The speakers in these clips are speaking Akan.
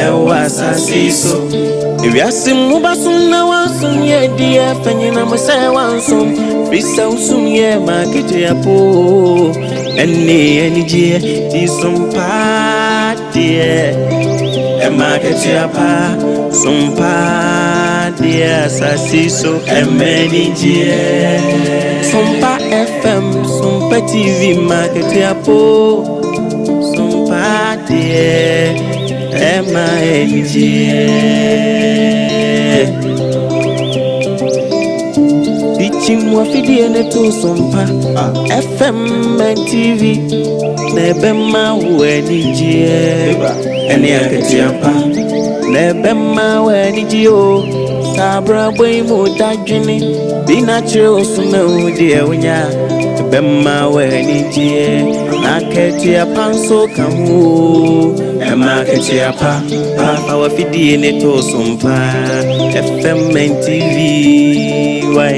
Ɛwɔ asase yi so. Ewiase mu bɛsom na wansom yɛ deɛ fanyina mo sɛ wansom. Firi sɛ wosom yɛ ma akatua po ɛne anigyeɛ di som paa deɛ ɛma akatua pa som paa deɛ asase yi so ɛma anigyeɛ. Sompa FM, Sompa TV ma akatua po sompa deɛ ɛma anigyeɛ. Dikyim wafidie ne to Sompa FM and TV na ɛbɛma wo anigyeɛ ɛne akatua pa na ɛbɛma wo anigyeɛ o saa abrabɔ yi mu dadwene bi na kyerɛ wo so na wo deɛ wonya ɛbɛma wo anigyeɛ na akatua pa nso ka ho o ɛma akatua pa pa fa wafidie ne to Sompa FM and TV why.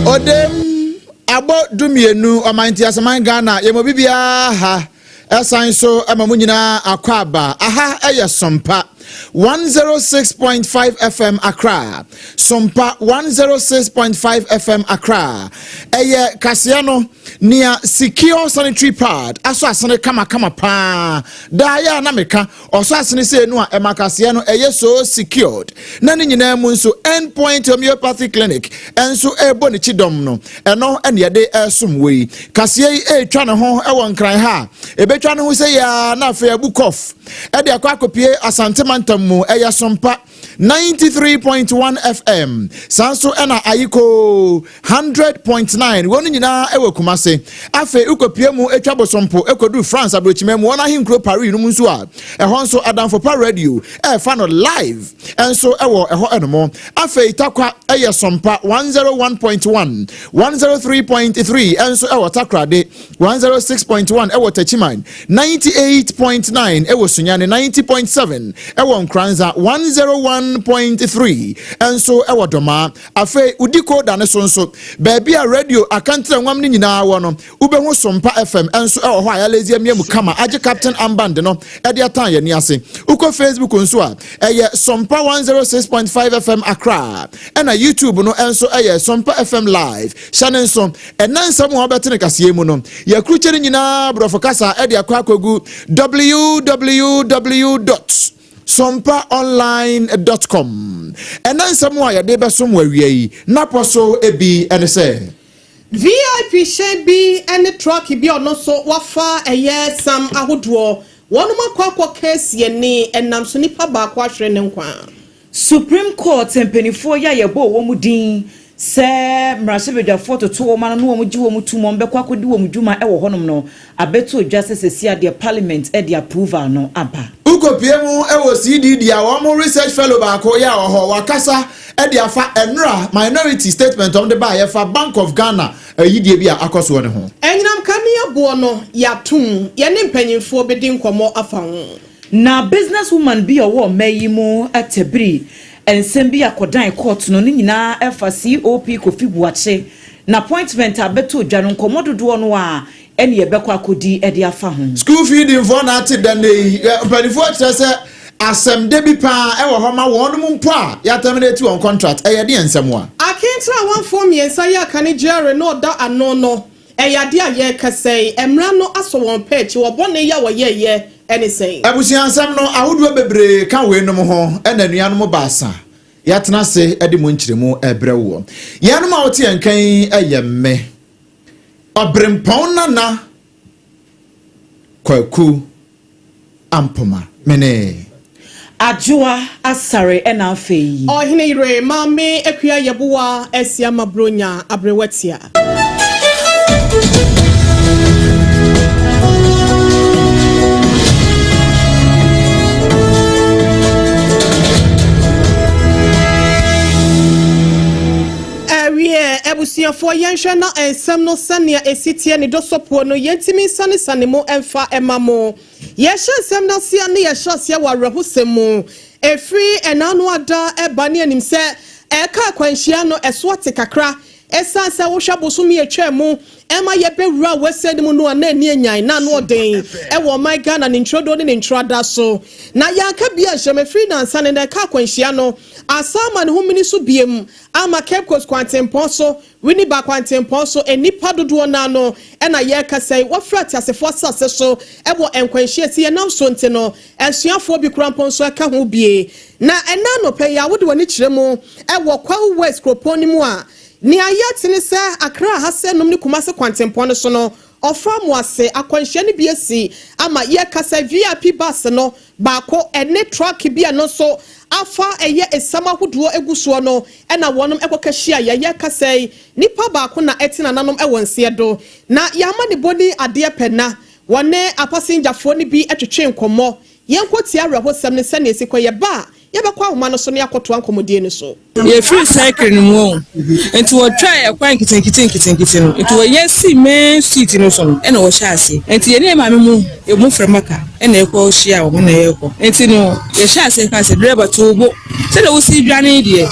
Odem abɔ 12 ɔman nteaseman Ghana yɛmɔ bibiara ha ɛsan so ɛma mo nyinaa akɔ aba aha ɛyɛ Sompa 106.5 FM Accra. Sompa 106.5 FM Accra. Ɛyɛ kaseɛ no nea secure sanitary pad aso asene kamakama paa daa yɛ a na meka ɔso asene sɛ no a ɛma kaseɛ no ɛyɛ so secured na ne nyinaa mu nso Endpoint Homeopathy Clinic ɛnso ɛrebɔ ne kyidɔm no ɛno ɛne yɛde ɛresom wɔ yi kaseɛ yi ɛretwa ne ho ɛwɔ Nkran ha ɛbɛtwa ne ho sɛ yɛa na afei abu kɔf ɛde akɔ akɔpie Asante mantam mu ɛyɛ Sompa 93.1 FM saa nso ɛna Ayiko 100.9 wɔn nyinaa ɛwɔ Kumase. Afei ukopie mu atwa Bosompo ɛkɔdu France aburokyima mu wɔn ahenkuro Paris no mu nso a ɛhɔ nso Adamfo Pa Radio ɛɛfa no live ɛnso ɛwɔ ɛhɔ ɛnom. Afei Takwa ɛyɛ Sompa 101.1, 103.3 ɛnso ɛwɔ Takoradi, 106.1 ɛwɔ Techiman, 98.9 ɛwɔ Sunyani, 90.7 ɛwɔ Nkranza, 101.3 ɛnso ɛwɔ Dɔmaa. Afei udiko da ne so nso baabi a radio akantere nwam no nyinaa wɔ no wobɛhu Sompa FM ɛnso ɛwɔ hɔ a yɛalezi amia mu kama agye captain armband no ɛde atan yɛn ani ase. Wokɔ Facebook nso a ɛyɛ Sompa 106.5 FM Accra ɛna YouTube no ɛnso ɛyɛ Sompa FM Live. Hyɛ ne nso ɛna nsɛm a wɔbɛte ne kaseɛ mu no yɛkurukyɛ no nyinaa borɔfo kasa ɛde akɔ akɔgu www.sompaonline.com. Ɛna nsɛm a yɛde bɛsom wɔ awia yi napɔ so ebi ɛne sɛ VIP hyɛn bi ne truck bi a ɔno nso wafa ɛyɛ sam ahodoɔ wɔn akɔ akɔka asiani ɛnam so nipa baako ahwere ne nkwa. Supreme Court mpanimfoɔ yi a yɛbɔ wɔn mu din sɛ mmarahyɛbadwafoɔ toto wɔn ano na wɔn gye wɔn tum wɔn bɛkɔ akɔdi wɔn dwuma wɔ hɔnom no abɛto dwa sɛ sɛsi adeɛ parliament de approval no aba. Wokɔpie mu wɔ CDD a wɔn research fellow baako yɛ a wɔ hɔ wakasa de afa ɛnora minority statement wɔn de ba a yɛfa Bank of Ghana ayidie bi a akɔ soɔ ne ho. Ɛnyinam kanea boɔ no yɛatom yɛne mpanyinfoɔ bɛdi nkɔmmɔ afa ho. Na business woman bi a ɔwɔ ɔman yi mu tɛbiri nsɛm bi akɔdan court no ne nyinaa ɛfa COP Kofi Buakye na appointment a bɛtɔ dwa no nkɔmmɔ dodoɔ no a ɛne yɛbɛkɔ akɔdi de afa ho. School feeding foɔ na ate dɛn yi mpanimfoɔ kyerɛ sɛ asɛmde bi paa ɛwɔ hɔ ma wɔn mu mpo a yɛaterminate wɔn contract ɛyɛ deɛ nsɛm a. Akentera awanfoɔ mmiɛnsa yɛ aka ne gyere na ɔda ano no ɛyɛ adeɛ a yɛrekasa yi mmara no asɔ wɔn pɛ akyi wɔ bɔne yɛ a wɔyɛɛyɛ ɛne sɛn. Abusua nsɛm no ahodoɔ bebree ka weinom ho ɛna nuanom baasa yɛatena ase de mu nkyerɛmu ɛbrɛ woɔ. Yɛnom a wote yɛn kan ɛyɛ mme Ɔberempɔn Nana Kwaku Ampoma mene Adwoa Asare ɛna afei Ɔhene yere Maame Akua Yɛboa Asiama Bronya Aberewatia. Abusuafoɔ, yɛnhwɛ na nsɛm no sɛnea ɛsi teɛ ne dɔsɔpoɔ no, yɛntumi nsanesane mu mfa mma mo. Yɛhyɛ nsɛm no aseɛ ne yɛhyɛ aseɛ wɔ awerɛhosɛm mu. Ɛfiri ɛnaano ada ɛba ne anim sɛ ɛka akwanhyia no ɛso ate kakra. Ɛsiane sɛ wohwɛ bosome atwa mu ɛma yɛbɛwura wɛsɛ no mu no a, na ani anyan na ano ɔden ɛwɔ ɔman Ghana ne ntwerɛdoɔ ne ne ntwerɛda so. Na yɛanka bia nhyɛm ɛfiri nansa ne na ɛka akwanhyia no asa ama ne ho mini so biem ama Cape Coast kwantempɔn so, Winneba kwantempɔn so, nnipa dodoɔ naa no ɛna yɛrekasa yi wɔfrɛ ateasefoɔ asase so ɛwɔ nkwanhyia si yɛnam so. Nti no asuafoɔ bi kora mpo nso ɛka ho bie. Na ɛna anɔpɛ yi a wode w'ani kyerɛ mu ɛwɔ Kwahu West kuropɔn no mu a, nea yɛte ne sɛ Accra ha sɛ nom ne Kumase kwantempɔn no so no, ɔfa mu ase akwanhyia no bi asi ama yɛkasa VIP bus no baako ɛne truck bi a no nso afa ɛyɛ esam ahodoɔ egu soɔ no ɛna wɔnom ɛkɔka hyia. Yɛyɛ kasa yi, nipa baako na ɛte nananom ɛwɔ nseɛ do na yɛama ne bɔ ni adeɛ pɛ na wɔne apasengyafoɔ no bi ɛtwetwe nkɔmmɔ. Yɛnkɔ tie awerɛhosɛm ne sɛnea esi kɔ. Yɛba a, yɛbɛkɔ ahoma no so ne akɔtoa nkɔmmɔdie no so. Yɛfiri cycle no mu o, nti wɔtwa ɛkwan nketenkete nketenkete no, nti wɔyɛ si main street no so no ɛna wɔhyɛ ase. Nti yɛne yɛ maame mu emu frɛ maka ɛna ɛkɔ hyia wɔn na yɛkɔ. Nti no yɛhyɛ ase ka sɛ driver to bo sɛdeɛ wosi dwane deɛ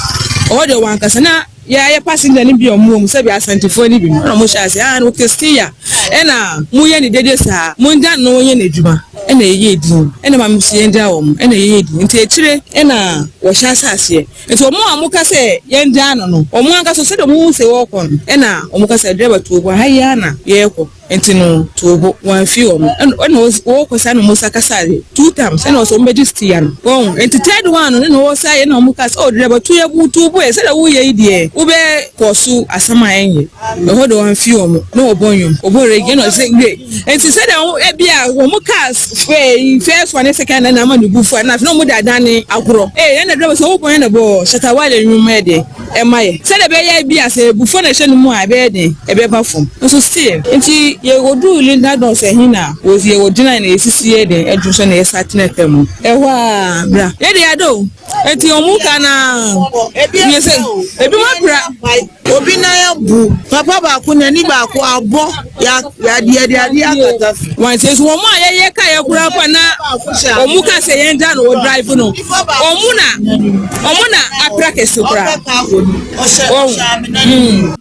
ɔwɔ deɛ wɔn ankasa na yɛayɛ passenger no bi a ɔmo wɔ mu sɛbi Asantefoɔ no bi no ɛna ɔmo hyɛ ase ah no kestiya ɛna moyɛ ne dede saa, mongya no wɔnyɛ n'adwuma. Ɛna ɛyɛ din ɛna maame si yɛn gya wɔn ɛna ɛyɛ din. Nti akyire ɛna wɔhyɛ ase aseɛ. Nti wɔn a wɔka sɛ yɛn gya no, wɔn ankasa sɛdeɛ wɔn sɛ wɔrekɔ no, ɛna wɔn ka sɛ driver tuo bo ha yi ana yɛrekɔ. Nti no tuo bo wɔn afi wɔn ɛna wɔrekɔ saa na wɔn sa kasa two times ɛna wɔsɛ wɔn bɛgye steer no wɔn. Nti third one no ɛna wɔsa yɛ na wɔn ka sɛ, oh driver, tu yɛ bu tuo bo yɛ sɛdeɛ wɔyɛ yi deɛ wobɛ kɔ so asɛm a ɛnyɛ ɛhɔ de wɔn afi wɔn na wɔbɔ nnwom, wɔbɔ reggae ɛna ɔsɛ gre. Nti sɛdeɛ wɔn ebi a wɔn cars fɛ first one ne second na ama ne bu fu a na afei na wɔn de adane agorɔ ee ɛna driver sɛ wɔbɔ yɛn na bɔ Shatta Wale nnwom yɛ deɛ ɛma yɛ sɛdeɛ ɛbɛyɛ bi a sɛ ebufuo na ɛhyɛ no mu a ɛbɛyɛ den ɛbɛba fam nso still. Nti yɛwɔduu Linda Dɔn sɛ hin na wɔsi yɛwɔ gyina na yɛsisi yɛ den ɛdwo so na yɛsa tena fam mu ɛhɔ a bra yɛde yɛade o. Nti wɔn ka na yɛ sɛ ebi mo apira. Obi nan abu, papa baako n'ani baako abɔ, yɛade yɛde adeɛ akata so. Wɔn sɛ so wɔn a yɛyɛ ka yɛ kura pa na wɔn ka sɛ yɛn gya no wɔ drive no, wɔn na apira kɛse kura wɔn.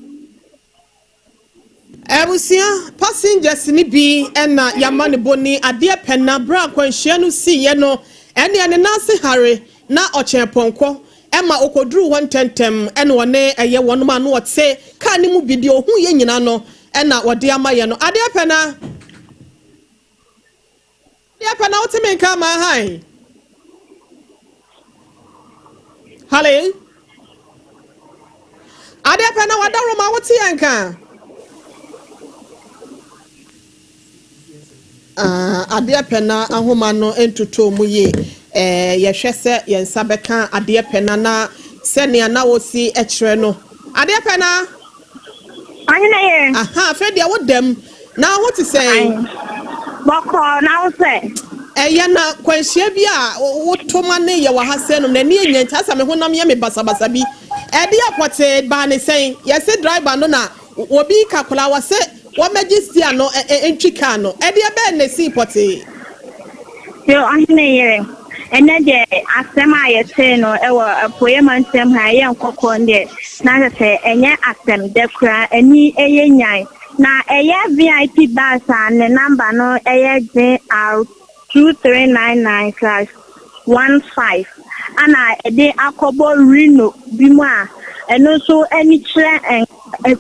Abusua, passengers ni bi ɛna yama ne bɔ ni adeɛ pɛ na berɛ akwanhyia no siiɛ no, ɛne ne nan ase hare na ɔkyɛn pɔnkɔ ɛma okoduru hɔ ntɛntɛm. Ɛna ɔne ɛyɛ wɔn a no ɔte kaa ne mu bi deɛ ohun yɛ nyinaa no ɛna wɔde ama yɛ no. Adeɛ pɛ na adeɛ pɛ na wote me nka ama han hale adeɛ pɛ na wadaworo ma wote yɛn nka. Adeɛ pɛ na ahoma no ntoto mu yie. Yɛhwɛ sɛ yɛn nsa bɛka adeɛ pɛ na sɛnea na wɔsi kyerɛ no. Adeɛ pɛ na. Ɔhene yɛ. Aha, afei deɛ wodam na ho te sɛn? Bɔkɔɔ, na wo sɛ? Ɛyɛ. Na kwanhyia bi a woto ma ne yɛ wɔ ha sɛ nom n'ani anya nti asa me honam yɛ me basabasa bi. Ɛde apɔtee baa ne sɛn? Yɛse driver no na obi ka koraa wɔ sɛ wɔmɛgye steer no ntwi kaa no. Ɛde ɛbɛn ne sii pɔtee? Yo, ɔhene yere, ɛnɛ deɛ asɛm a yɛtee no ɛwɔ apueɛ mantam ha, ɛyɛ nkɔkɔɔ deɛ na kyerɛ sɛ ɛnyɛ asɛm dɛ koraa, ani ɛyɛ nyan. Na ɛyɛ VIP bus a ne number no ɛyɛ GR 2399/15 ana ɛde akɔbɔ Reno bi mu a ɛno nso ani kyerɛ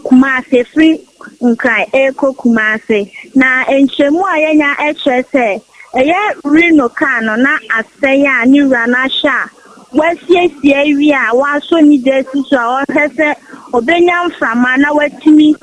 Kumase, firi Nkran ɛrekɔ Kumase. Na nkyerɛmu a yɛnya kyerɛ sɛ ɛyɛ Reno kaa no na asɛe a ne wura no ahyɛ a wasiesie awie a wasɔ ne gya asi so a ɔhwɛ sɛ ɔbɛnya mframa na watumi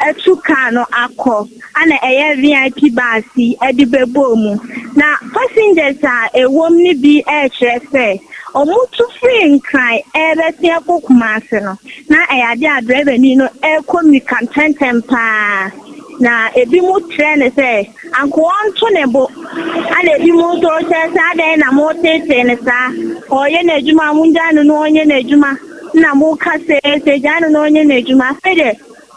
atu kaa no akɔ ana ɛyɛ VIP bus yi ɛde bɛbɔɔ mu. Na passengers a ɛwɔ mu no bi ɛrekyerɛ sɛ ɔmo tu firi Nkran ɛrebɛsen akɔ Kumase no, na ɛyɛ adeɛ a driver ni no ɛrekɔ mmirika ntɛntɛm paa, na ebi mu kyerɛ ne sɛ anka ɔnto ne bo, ana ebi mu nso kyerɛ sɛ adɛn na mo tetee ne saa, ɔyɛ n'adwuma, mo ngya no na ɔnyɛ n'adwuma, na mo ka sɛ gya no na ɔnyɛ n'adwuma. Afei deɛ.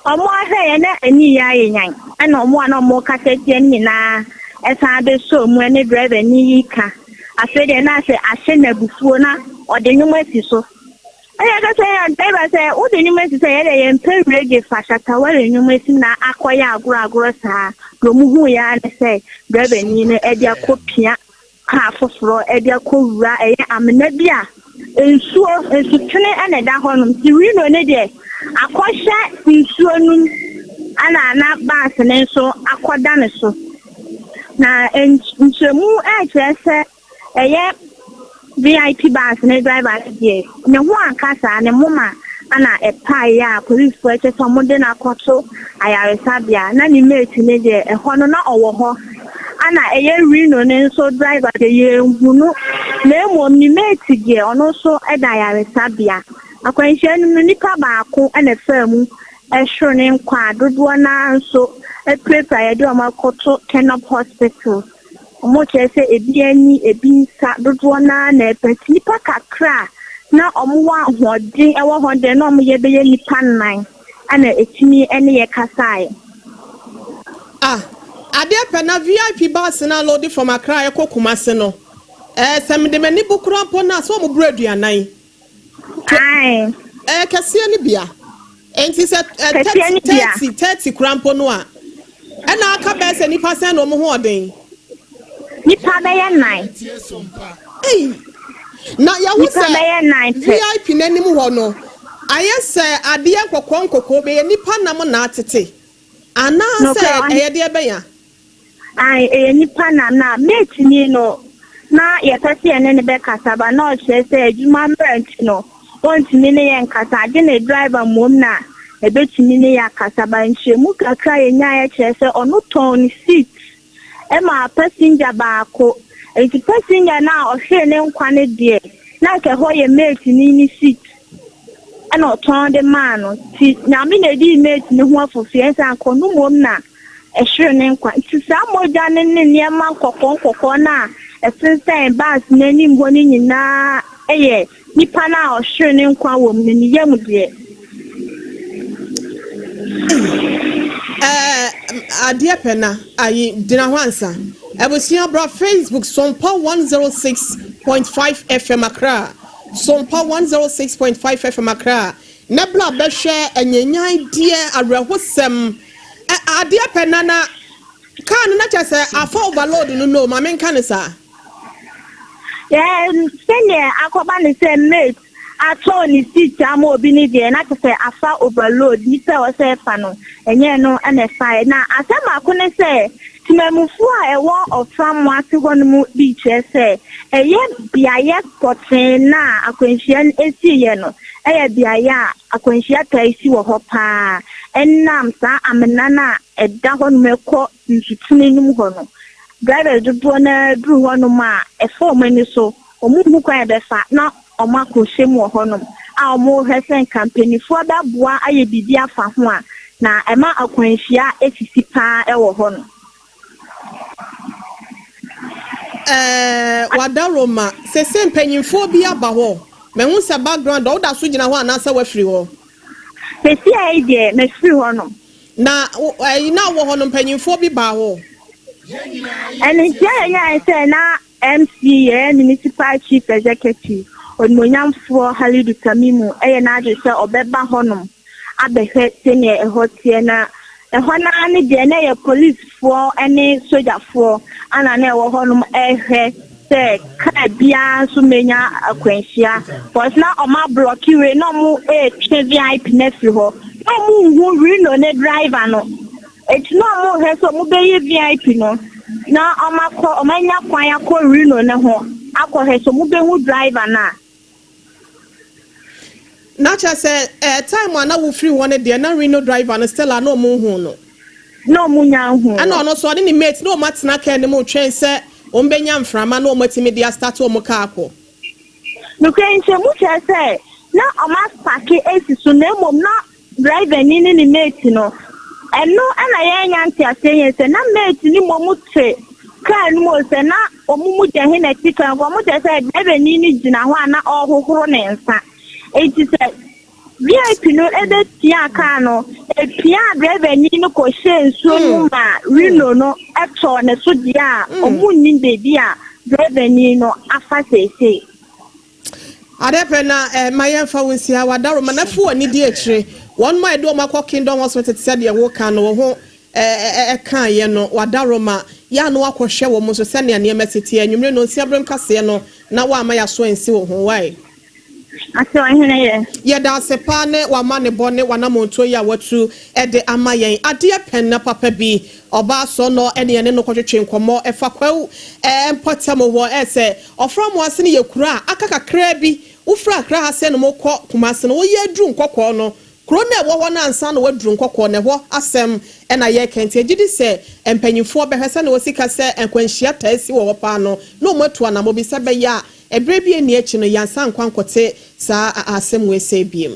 Ɔmo ahwɛ yɛ na ani yɛ ayɛ nyan, ɛna ɔmo a na ɔmo kasa tia no nyinaa ɛsan abɛsɔ mu ɛne driver ni yi ka. Afei deɛ na sɛ ahyɛ n'abufuo na ɔde nnwom asi so. Ɛyɛ kasa yɛ driver sɛ wode nnwom asi sɛ yɛde yɛmpɛ reggae fa Shatta Wale nnwom asi na akɔyɛ agorɔ agorɔ saa. Deɛ ɔmo hu yɛ ara ne sɛ driver ni no ɛde akɔ pia kaa foforɔ ɛde akɔ wura ɛyɛ amena bi a nsuo nsutene ɛna ɛda hɔnom, nti Reno ne deɛ akɔhyɛ nsuo no mu, ɛna na bus ne nso akɔda ne so. Na nkyerɛmu ɛkyerɛ sɛ ɛyɛ VIP bus ne driver no deɛ, ne ho anka saa, ne moma ana ɛpaeɛ a polisifoɔ kyerɛ sɛ ɔmode no akɔto ayaresabea, na ne mate ne deɛ, ɛhɔ no na ɔwɔ hɔ, ana ɛyɛ Reno ne nso driver deɛ, yɛnhu no, na mmom ne mate deɛ, ɔno nso da ayaresabea. Akwanhyia no mu, nipa baako ɛna faa mu ɛhwere ne nkwa a dodoɔ naa nso apirapira, yɛde wɔn akɔto Kenop Hospital. Wɔn kyerɛ sɛ ebi ani, ebi nsa, dodoɔ naa na ɛpɛ, nti nipa kakra a na wɔn wɔ ahoɔden ɛwɔ hɔ deɛ, na wɔn yɛ bɛyɛ nipa nnan ɛna etumi ɛne yɛ kasaeɛ. Ah, adeɛ pɛ na VIP bus na load from Accra ɛkɔ Kumase no, sɛ mede m'ani bu kora mpo na sɛ ɔmo buru 40. Ae. Kɛseɛ no bia, nti sɛ Kɛseɛ no bia. 30 30 kora mpo no a, ɛna aka bɛyɛ sɛ nipa sɛn na ɔmo ho ɔden? Nipa bɛyɛ nnan. Ei, na yɛho Nipa sɛ bɛyɛ nnan pɛ. VIP n'anim hɔ no ayɛ sɛ adeɛ nkɔkɔɔ nkɔkɔɔ bɛyɛ nipa nam na atete anaasɛ Nokorɛ, ɛyɛ deɛ bɛnya? Ae, ɛyɛ nipa nam, na mate ni no na yɛpɛ sɛ yɛne ne bɛkasa ba na ɔkyerɛ sɛ adwuma mmerɛ nti no ɔntumi ne yɛ nkasa, agye ne driver mmom na ɛbɛtumi ne yɛ akasa ba. Nkyerɛmu kakra a yɛnyaeɛ kyerɛ sɛ ɔno tɔn ne seat ɛma passenger baako, nti passenger no a ɔhwee ne nkwa no deɛ, na nka ɛhɔ yɛ mate ni ne seat ɛna ɔtɔn de maa no, nti Nyame na edi mate ne ho afofie nsa anka ɔno mmom na ɛhwere ne nkwa. Nti saa mogya ne ne nneɛma nkɔkɔɔ nkɔkɔɔ no a ɛsensɛn bus n'anim hɔ no nyinaa yɛ nipa no a ɔhwere ne nkwa wɔ mu no ne yam deɛ. Adeɛ pɛ na ayi gyina hɔ ansa. Abusua, bra Facebook, Sompa 106.5 FM Accra, Sompa 106.5 FM Accra, na bra bɛhwɛ anyanyan deɛ awerɛhosɛm. Adeɛ pɛ na na kaa no na kyerɛ sɛ afa overload no, maame nka ne saa. Yɛ sɛdeɛ akɔba ne sɛ mate atɔ ne seat ama obi ne deɛ, na kyerɛ sɛ afa overload, nipa a ɔsɛ ɛfa no ɛnyɛ no ɛna ɛfaeɛ. Na asɛm baako ne sɛ temamufoɔ a ɛwɔ ɔfam ase hɔ no mu bi kyerɛ sɛ ɛyɛ beaeɛ pɔtee na akwanhyia no esiiɛ no, ɛyɛ beaeɛ a akwanhyia taa si wɔ hɔ paa, ɛnam saa amena no a ɛda hɔ nom ɛkɔ nsutene no mu hɔ no. Drivers dodoɔ no duru hɔnom a, ɛfa wɔn ani so, wɔn nhu kwan a ɛbɛfa na wɔn akɔhyɛ mu wɔ hɔnom a wɔn rehwɛ sɛ nka mpanimfoɔ bɛboa ayɛ biribi afa ho a, na ɛma akwanhyia esisi paa ɛwɔ hɔ no. Wadaroma sese mpanyinfoɔ bi aba hɔ, mɛhu sɛ background ɔwoda so gyina hɔ anaasɛ wafiri hɔ? Sisi a yi deɛ, mɛfiri hɔ nom. Na ɛyi na wɔ hɔ no, mpanyinfoɔ bi baa hɔ? Ɛno nti a yɛnyae sɛ na MC yɛ Municipal Chief Executive Onimonyamfoɔ Halidu Tamimu ɛyɛ n'adwe sɛ ɔbɛba hɔnom abɛhwɛ sɛnea ɛhɔ teɛ, na ɛhɔ naa ne deɛ na ɛyɛ policefoɔ ne sogyafoɔ ana na ɛwɔ hɔnom ɛrehwɛ sɛ kaa biara nso menya akwanhyia, because na ɔmo ablock wei na ɔmo ɛretwe VIP no afiri hɔ, na ɔmo nhu Reno ne driver no, eti na ɔmo hwɛ sɛ ɔmo bɛyi VIP no na ɔmo akɔ, ɔmo anya kwan akɔ Reno ne ho akɔhwɛ sɛ ɔmo bɛhu driver no a. Na kyerɛ sɛ time a na wofiri hɔ no deɛ, na Reno driver no still a na ɔmo nhu no? Na ɔmo nya nhu no. Ɛna ɔno nso ɔne ne mate na ɔmo atena kaa no mu twɛn sɛ ɔmo bɛnya mframa na ɔmo atumi de astart ɔmo kaa kɔ. Nokura nkyɛnmu kyerɛ sɛ na ɔmo apark esi so, na mmom na driver ni ne ne mate no, ɛno ɛna yɛnya nteaseɛ yɛn sɛ na mate ne mmom te kaa no mu o, sɛ na ɔmo mu gya he na ɛte kaa no mu. Ɔmo kyerɛ sɛ driver ni ne gyina hɔ a na ɔrehohoro ne nsa, eti sɛ VIP no bɛpiaa kaa no, ɛpiaa drɛvani no kɔhyɛɛ nsuo mu maa Reno no tɔɔ ne so deɛ a wɔnnim baabi a drɛvani no afa seesei. Adeɛ pɛ na eh, ma yɛmfa wo nsi ha, w'adaworoma na fa w'ani di akyire. Wɔn a yɛde wɔn akɔ Kingdom Hospital te sɛ deɛ woka no, wo ho eh, eh, kaeɛ no, w'adaworoma, yɛ a na woakɔhwɛ wɔn nso sɛnea nneɛma si teɛ. Anwummere no, nsiaberem kaseɛ no, na woamma yɛaso ansi wo ho. Wai? Ase ɔhene yɛ. Yɛda ase paa ne w'amanebɔ ne w'anammɔntuo yi a watu de ama yɛn. Adeɛ pɛn na papa bi, ɔbaa sɔnnɔ ne yɛne no kɔtwetwe nkɔmmɔ ɛfa Kwawu mpɔtam hɔ. Ɛsɛ Ɔframoase no yɛ kuro a aka kakraa bi. Wofiri Accra ha sɛ no mokɔ Kumasi no, woyɛ aduru Nkɔkɔɔ no. Kuro no a ɛwɔ hɔ no ansa na woaduru Nkɔkɔɔ no, ɛhɔ asɛm na yɛreka. Nti yɛgye di sɛ mpanyimfoɔ bɛhwɛ sɛdeɛ wɔsi ka sɛ nkwanhyia taa si wɔ hɔ paa no, na wɔatu anammɔn bi sɛ ɛbɛyɛ a Ɛberɛ bi a ɛnni akyi no, yɛansan ankɔ ankɔte saa asɛm wei sei bio.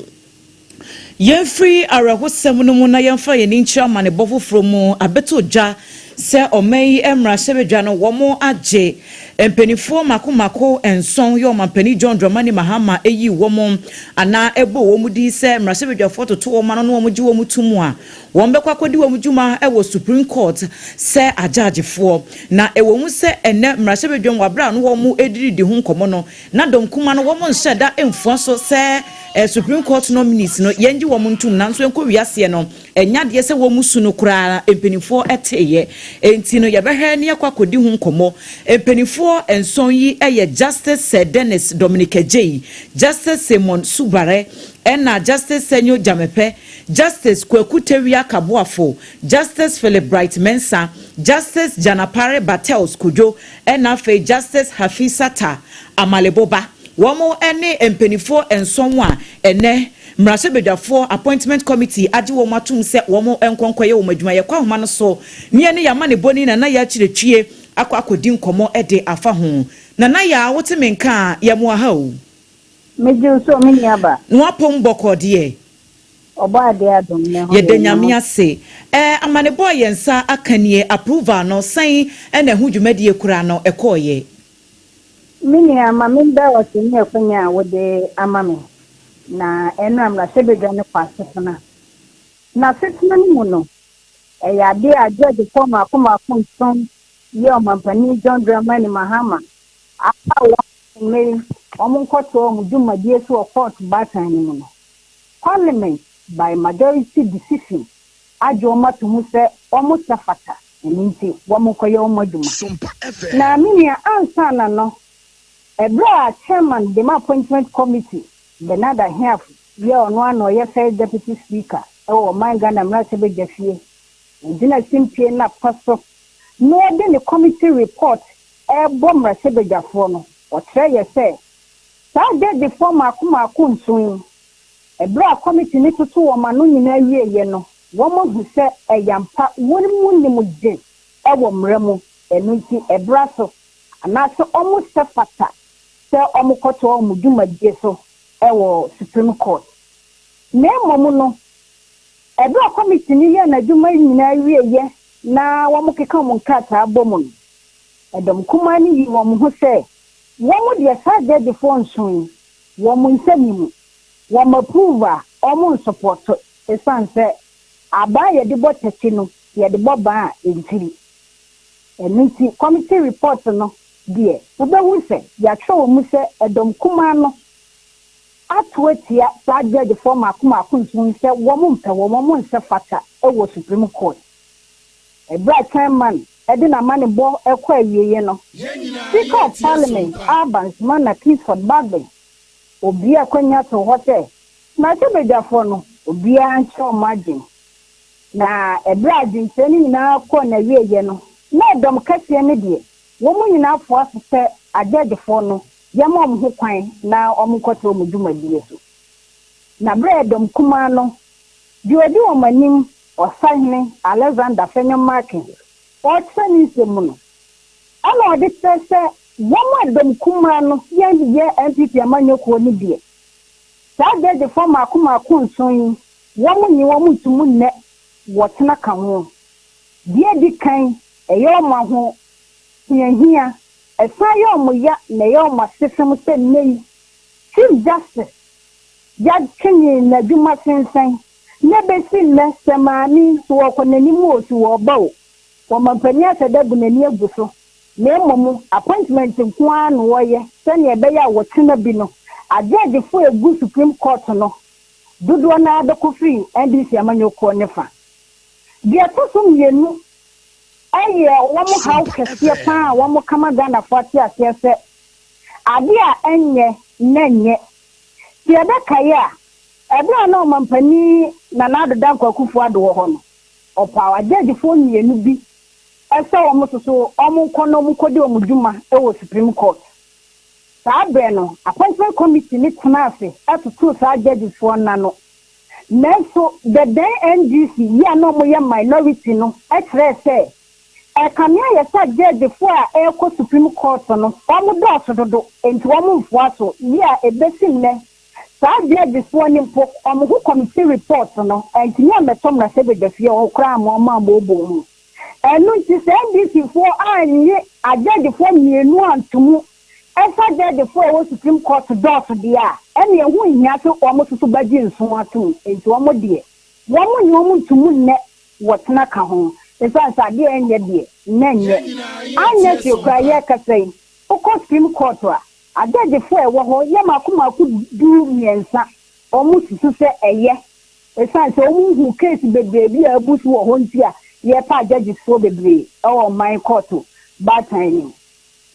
Yɛmfiri awerɛhosɛm no mu na yɛmfa yɛn ani nkyerɛ amanebɔ foforɔ mu. Abɛtɔ dwa sɛ ɔman yi mmarahyɛbadwa no wɔagye mpanimfoɔ mmaako mmaako nson yɛ ɔmampanin John Dramani Mahama yii wɔn anaa ɛbɔɔ wɔn din sɛ mmarahyɛbadwafoɔ toto wɔn ano na wɔgye wɔn to mu a Wɔbɛkɔ akɔdi wɔn dwuma wɔ Supreme Court sɛ agyagyefoɔ. Na ɛwɔ mu sɛ ɛnnɛ mmarahyɛbadwam wɔ aberɛ a na wɔredidi ho nkɔmmɔ no, na dɔm kuma no wɔnhyɛ da mfua so sɛ Supreme Court nominees no yɛngye wɔn ntom, nanso ɛnkɔ wiaseɛ no ɛnyɛ adeɛ sɛ wɔn su no koraa mpanimfoɔ teeɛ. Enti no yɛbɛhwɛ na yɛakɔ akɔdi ho nkɔmmɔ. Mpanimfoɔ nson yi yɛ Justice Sir Dennis Dominic Adjei, Justice Simon Subare, ɛna Justice Senyo Gyamepɛ, Justice Kwaku Tawia Kaboafo, Justice Philip Bright Mensah, Justice Janapare Bartels Kojo ɛna afei Justice Hafisata Amaleboba. Wɔn ne mpaninfoɔ nson a ɛnnɛ Mmarahyɛbadwafoɔ Appointment Committee agye wɔn atom sɛ wɔn nkɔ nkɔyɛ wɔn adwuma. Yɛkɔ ahoma no so ne yɛne yɛn amanebɔni Nana Yaa Kyerɛtwie akɔ akɔdi nkɔmmɔ de afa ho. Nana Yaa, wote me nka a, yɛmoa ha o. Megye wo so, me nuaba. Na w'apom bɔkɔɔ deɛ? Ɔbɔadeɛ adom me ho Yɛda yɛ me Nyame ho. ase. Ɛɛ amanebɔ a yɛn nsa aka nie, approval no sɛn na ɛho dwumadie koraa no ɛkɔɔeɛ? Me nua, ma me nda wo ase ne akwanya a wode ama me na ɛno a mmarahyɛbadwa no kɔ asetena. Na asetena no mu no, ɛyɛ adeɛ a gyɛɛgyefoɔ mmaako mmaako nson yɛ Ɔmampanin John Dramani Mahama apaw wɔn nnɛ yi wɔn nkɔtoa wɔn dwumadie so wɔ kɔɔto baatan no mu no. Parliament by majority decision agye wɔn ato mu sɛ wɔn sɛ fata, ɛno nti wɔn nkɔyɛ wɔn adwuma. Na me nua, ansa na no, ɛberɛ a Chairman dema Appointment Committee, Bernard Ahiafor, yɛ ɔno ara na ɔyɛ First Deputy Speaker wɔ ɔman Ghana Mmarahyɛbadwafie, ɔgyina simpie no apa so na ɔde ne committee report rebɔ mmarahyɛbadwafoɔ no, ɔkyerɛ yɛ sɛ Saa gyɛgyefoɔ mmaako mmaako nson yi, ɛberɛ a kɔmiti no toto wɔn ano nyinaa wieeɛ no, wɔahu sɛ ɛyɛ ampa wɔn mu nimgye wɔ mmara mu, ɛno nti ɛberɛ aso, anaasɛ wɔsɛ fata sɛ wɔkɔtoa wɔn dwumadie so wɔ Supreme Court. Na mmom no, ɛberɛ a kɔmiti no yɛɛ n'adwuma nyinaa wieeɛ na wɔkeka wɔn nkrataa bɔ mu no, ɛdɔm kumaa no yii wɔn ho sɛ Wɔn deɛ saa gyɛgyefoɔ nson yi wɔn nsa nni mu, wɔn approve a wɔn nsupɔto ɛsiane sɛ abaa a yɛde bɔ takyi no yɛde bɔ ban a ɛmfiri. Ɛno nti committee report no deɛ wobɛhu sɛ yɛatwerɛ wɔ mu sɛ ɛdɔm kumaa no ato atia saa gyɛgyefoɔ mmaako mmaako nson yi sɛ wɔn mpɛ wɔn, wɔn nsɛ fata wɔ Supreme Court. Ɛberɛ a chairman de n'amanebɔ rekɔ awieeɛ no, Speaker of Parliament Alban Sumana Kingsford Bagbin obuee akwannya too hɔ sɛ mmarahyɛbadwafoɔ no obiara nkyerɛ wɔn adwene. Na ɛberɛ a adwenkyerɛ no nyinaa kɔɔ n'awieeɛ no, na ɛdɔm kɛseɛ no deɛ, wɔn nyinaa foa so sɛ agyɛɛgyefoɔ no yɛma wɔn ho kwan na wɔnkɔtoa wɔn dwumadie so. Na berɛ a ɛdɔm kumaa no, deɛ ɔdi wɔn anim, Ɔsahene Alexander Fenyo-Markin ɔrekyerɛ ne nsɛm mu no, ɛna ɔde kyerɛ sɛ wɔn a dɔm kumaa no yɛ yɛ NPP amanyɔkuo no deɛ, saa gyɛgyefoɔ mmaako mmaako nson yi, wɔn nnye wɔn nto mu nnɛ wɔkyena ka ho. Deɛ ɛdi kan, ɛyɛ wɔn ahohiahia, ɛsan yɛ wɔn ya na ɛyɛ wɔn asefem sɛ nnɛ yi Chief Justice. Yɛatwe n'adwuma sensɛn na bɛsi nnɛ sɛ maame yi so wɔkɔ n'anim o, so wɔba o, ɔmampanin ahyɛ da bu n'ani agu so, na mmom appointment nko ara na wɔyɛ sɛnea ɛbɛyɛ a wɔkyena bi no agyɛgyefo a egu Supreme Court no dodoɔ naa bɛkɔ firi NDC amanyɔkuo ne fa. Deɛ ɛtɔ so mmienu ɛyɛ wɔn haw kɛseɛ paa a wɔn kama Ghanafoɔ ate aseɛ sɛ adeɛ a ɛnyɛ na nyɛ sɛ yɛbɛkaeɛ a, ɛberɛ a na ɔmampanin Nana Addo Dankwa Akufo Addo wɔ hɔ no, ɔpaw agyɛgyefoɔ mmienu bi ɛsɛ wɔn soso wɔn nkɔ na wɔn nkɔdi wɔn dwuma wɔ Supreme Court. Saa berɛ no, appointment committee ne tena ase ɛtoto saa judgesfoɔ n'ano, nanso the then NDC yi a na wɔyɛ minority no kyerɛ sɛ ɛkame ayɛ sɛ judgefoɔ a ɛrekɔ Supreme Court no wɔn dɔɔso dodo, nti wɔn mfoa so yi a ɛbɛsi nnɛ saa judgesfoɔ no mpo wɔn ho committee report no ɛntumi amɛtɔ mmarahyɛbadwafie hɔ koraa ma wɔn ammɔɔbɔ mu. Ɛno nti sɛ NDC foɔ annye agyɛgyefoɔ mmienu antomu ɛfa gyɛgyefoɔ a ɛwɔ Supreme Court dɔɔso deɛ a, ɛne ɛho nhia sɛ wɔn nso so bɛgye nson atom. Nti wɔn deɛ wɔn nye wɔn ntomu nnɛ wɔtena ka ho, ɛsiane sɛ adeɛ ɛnyɛ deɛ nnɛ nyɛ anyɛ hwee koraa. Yɛrekasa yi, wokɔ Supreme Court a, agyɛgyefoɔ a ɛwɔ hɔ yɛ mako mako 13. Wɔn susu sɛ ɛyɛ ɛsiane sɛ wɔn hu case bebree bi a abu so wɔ hɔ nti a yɛpa agyɛgyefoɔ bebree ɛwɔ ɔman kɔɔto baatan no mu.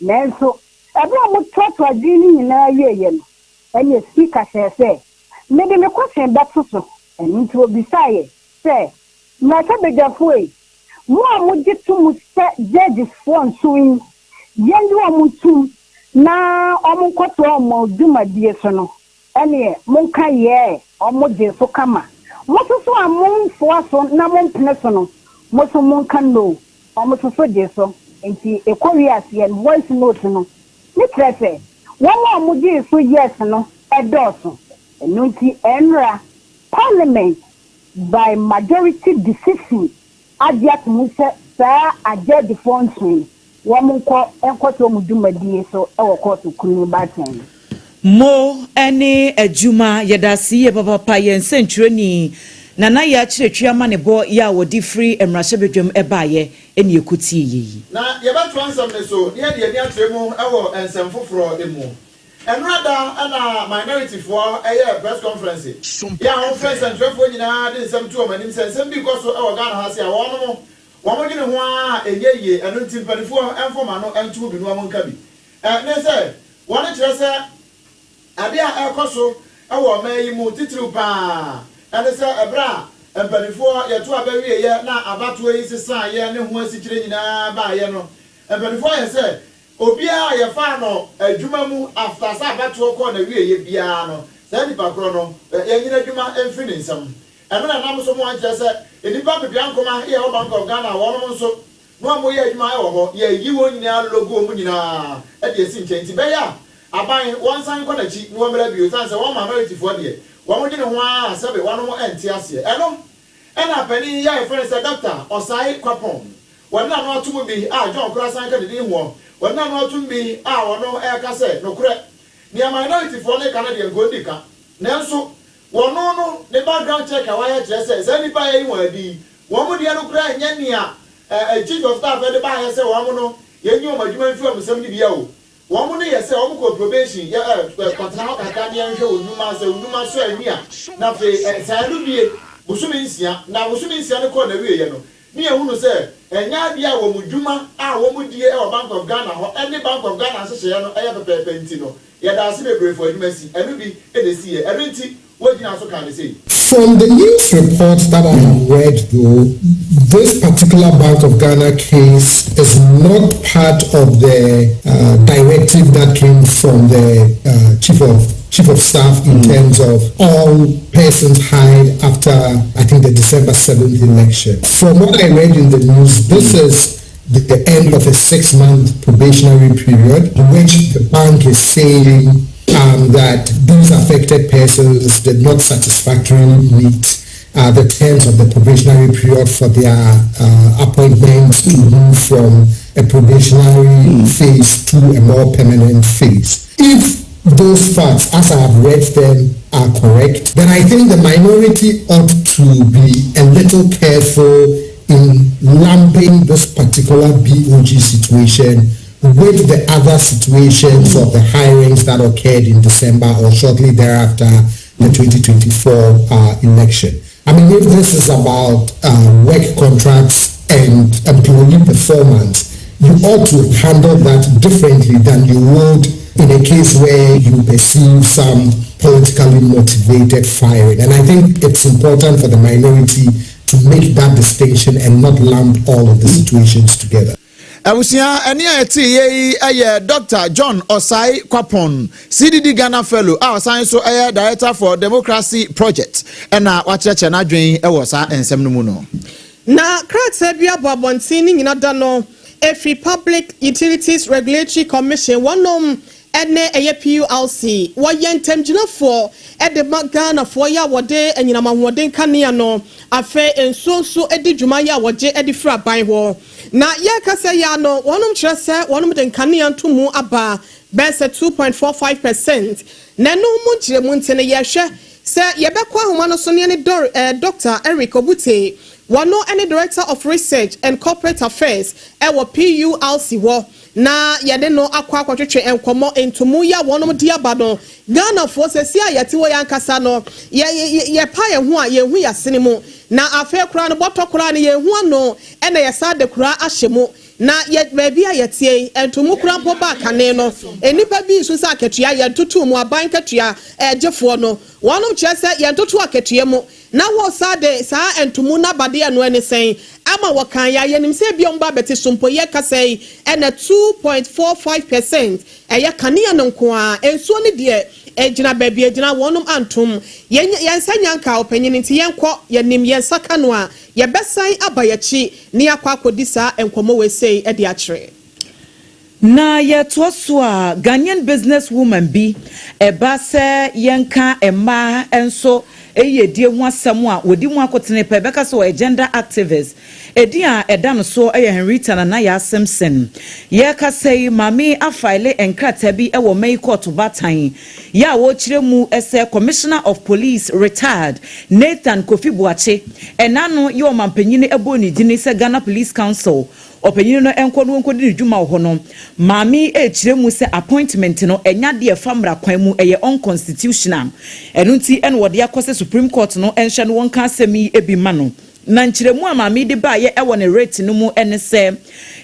Nanso ɛberɛ a wɔtoatoa adwene no nyinaa wieeɛ no, ɛne Speaker hyɛɛ sɛ mede me kɔhyɛn bɛto so. Ɛno nti obisaeɛ sɛ, mmarahyɛbadwafoɔ yi, mo a mogye to mu sɛ judgesfoɔ nso yi yɛnde wɔn tum na wɔn nkɔtoa wɔn dwumadie so no, ɛneɛ monka yɛɛ ɔmo gye so kama. Mo nso so a momfoa so na mompene so no, mo so monka no. Ɔmo nso so gye so. Nti ɛkɔ wiaseɛ no, voice note no ne kyerɛ sɛ wɔn a ɔmo gye so yes no ɛdɔɔso. Ɛno nti ɛnra Parliament by majority decision agye ato mu sɛ saa agyɛgyefoɔ nson yi wɔn nkɔ nkɔto wɔn dwumadie so ɛwɔ kɔɔto kunu baatan no. Mo ne adwuma, yɛda ase yie papapa. Yɛn nsɛntwerɛni Nana yɛ akyerɛtwi ama ne bɔ yɛ a wɔde firi mmarahyɛbadwam ɛbaeɛ ɛne ɛkɔtie yɛ yi. Na yɛbɛtoa nsɛm ne so na yɛde ani akyerɛ mu wɔ nsɛm foforɔ mu. Ɛnora da ɛna minorityfoɔ ɛyɛ press conference yɛ a wɔfrɛ nsɛntwerɛfoɔ nyinaa de nsɛm to wɔn anim sɛ nsɛm bi kɔ so wɔ Ghana ha se a wɔnom wɔn dwene ho a ɛnyɛ yie. Ɛno nti mpanimfoɔ ɛmfɔma no ɛnto bi no wɔn nka bi ne sɛ wɔn kyerɛ sɛ adeɛ a ɛrekɔ so wɔ ɔman yi mu titiriw paa ɛne sɛ ɛberɛ a mpanimfoɔ yɛto aba wieɛ na abatoɔ yi sesaeɛ ne ho asikyire nyinaa baeɛ no, mpanimfoɔ ayɛ sɛ obiara a yɛfaa no adwuma mu after sɛ abatoɔ kɔɔ na wieɛ biara no, saa nipa korɔ no yɛnyina adwuma mfiri ne nsam. Ɛno na nam so mo ankyerɛ sɛ nnipa mpepea nkoma yɛ wɔ Bank of Ghana a wɔnom nso na wɔn yɛ adwuma wɔ hɔ, yɛyi wɔn nyinaa logo wɔn nyinaa de asi nkyɛn. Nti bɛyɛ a aban wɔnsan nkɔ n'akyi na wɔmmra bio, ɛsiane sɛ wɔn minorityfoɔ deɛ wɔn dwene ho ara sɛbe wɔnom nte aseɛ. Ɛno ɛna panin yi a yɛfrɛ no sɛ Dr. Ɔsae Kwapɔn wɔde n'ano ato mu bi a John koraa san ka ne din hoɔ, wɔde n'ano ato mu bi a wɔno ɛreka sɛ nokorɛ nea minorityfoɔ no ka no deɛ nkondi ka, nanso wɔno no ne background check a wɔayɛ kyerɛ sɛ saa nnipa a yɛyi wɔn adi yi, wɔn mu deɛ no koraa nyɛ nea chief of staff de baayɛ sɛ wɔn no yɛnyi wɔn adwuma mfiri wɔn nsam no bia o. Wɔn no yɛ sɛ wɔn kɔ probation, yɛ kɔtena hɔ kakra ne yɛnhwɛ wɔn nnwuma sɛ wɔn nnwuma so ani a na afei saa no bie bosome 6. Na bosome 6 no kɔɔ na wieɛ no ne yɛhunu sɛ ɛnyɛ adeɛ a wɔn dwuma a wɔn die wɔ Bank of Ghana hɔ ɛne Bank of Ghana nhyehyɛeɛ no ɛyɛ pɛpɛɛpɛ. Nti no yɛda ase bebree fo adwuma si ɛno bi ɛna esi yɛ. Ɛno nti wɔgyina so kan ne sei. From the news reports that I have read, though, this particular Bank of Ghana case is not part of the directive that came from the chief of staff in terms of all persons hired after, I think, the December 7th election. From what I read in the news, this is the end of a 6-month probationary period, which the bank is saying that these affected persons did not satisfactorily meet the terms of the probationary period for their appointment to move from a probationary phase to a more permanent phase. If those facts, as I have read them, are correct, then I think the minority ought to be a little careful in lumping this particular BOG situation with the other situations of the hirings that occurred in December or shortly thereafter the 2024 election. I mean, if this is about work contracts and employee performance, you ought to handle that differently than you would in a case where you perceive some politically motivated firing. And I think it's important for the minority to make that distinction and not lump all of the situations together. Abusua, ɛne a ɛte yɛ yi yɛ Dr John Osae Kwapon, CDD Ghana Fellow a ɔsan nso yɛ Director for Democracy Project, ɛna wakyerɛkyerɛ n'adwene wɔ saa nsɛm no mu no. Na krataa bi abɔ abɔnten ne nyina da no efiri Public Utilities Regulatory Commission, wɔnom ɛne ɛyɛ PURC, wɔyɛ ntɛmgyinafoɔ ɛde ma Ghanafoɔ yi a wɔde anyinam ahoɔden kanea no, afei nsuo nso di dwuma yi a wɔgye de firi aban hɔ. Na yɛrekasa yi ano, wɔnom kyerɛ sɛ wɔnom de nkanea ntomu aba bɛyɛ sɛ 2.45%. Na ɛno mu nkyerɛmu nti no, yɛhwɛ sɛ yɛbɛkɔ ahoma no so ne ne dɔr Dr Eric Obute, wɔno ne Director of Research and Corporate Affairs ɛwɔ PURC hɔ, na yɛde no akɔ akɔtwetwe nkɔmmɔ. Ntomu yi a wɔnom de aba no, Ghanafoɔ sɛsi a yɛte hɔ yɛn ankasa no, yɛ yɛ yɛpa yɛn ho a yɛn ho yɛasene mu, na afei koraa no, bɔtɔ koraa no, yɛn ho ano ɛna yɛsa de koraa ahyɛ mu. Na yɛ baabi a yɛtie yi, ntomu koraa mpo ba kane no, nnipa bi nso sɛ akatua yɛn mu aban katua ɛgyefoɔ no, wɔnom kyerɛ sɛ yɛn toto akatua mu na wɔsa de saa ntomu n'abadeɛ no ani sɛn ama wɔkan yɛ yɛnim sɛ ebi ɔmo ba abɛte so mpo. Yɛ kasa yi, ɛna 2.45% ɛyɛ kanea no nko a, nsuo no deɛ egyina baabi egyina, wɔnom antom. Yɛn yɛn nsa nyanka ɔpanyin nti yɛn kɔ yɛnim yɛn nsa ka no a, yɛbɛsan aba yɛkyi ne yɛakɔ akɔdi saa nkɔmɔ wɔ esei ɛde akyerɛ. Na yɛtoa so a, Ghanaian business woman bi ɛba sɛ yɛnka mmaa nso ɛyɛ ho asɛm a wɔdi mu akotene pɛ, bɛka sɛ ɔyɛ gender activist. Ɛdin a ɛda no so yɛ Henrietta Nana Yaa Simpson. Yɛrekasa yi, maame afile nkrataa bi wɔ May Court batan yɛ a wɔrekyerɛ mu sɛ Commissioner of Police retired Nathan Kofi Boakye ɛna no yɛ ɔmampanyini bɔ ne dini sɛ Ghana Police Council ɔpanyin no nkɔ no nkɔdi ne dwuma wɔ hɔ no. Maame ekyirɛ mu sɛ appointment no ɛnya deɛ fa mmara kwan mu, ɛyɛ unconstitutional. Ɛno nti ɛna wɔde akɔ sɛ Supreme Court no ɛnhyɛ no wɔn ka asɛm yi ebi ma no. Na nkyerɛmu a maame de baayɛ ɛwɔ ne writ no mu ɛne sɛ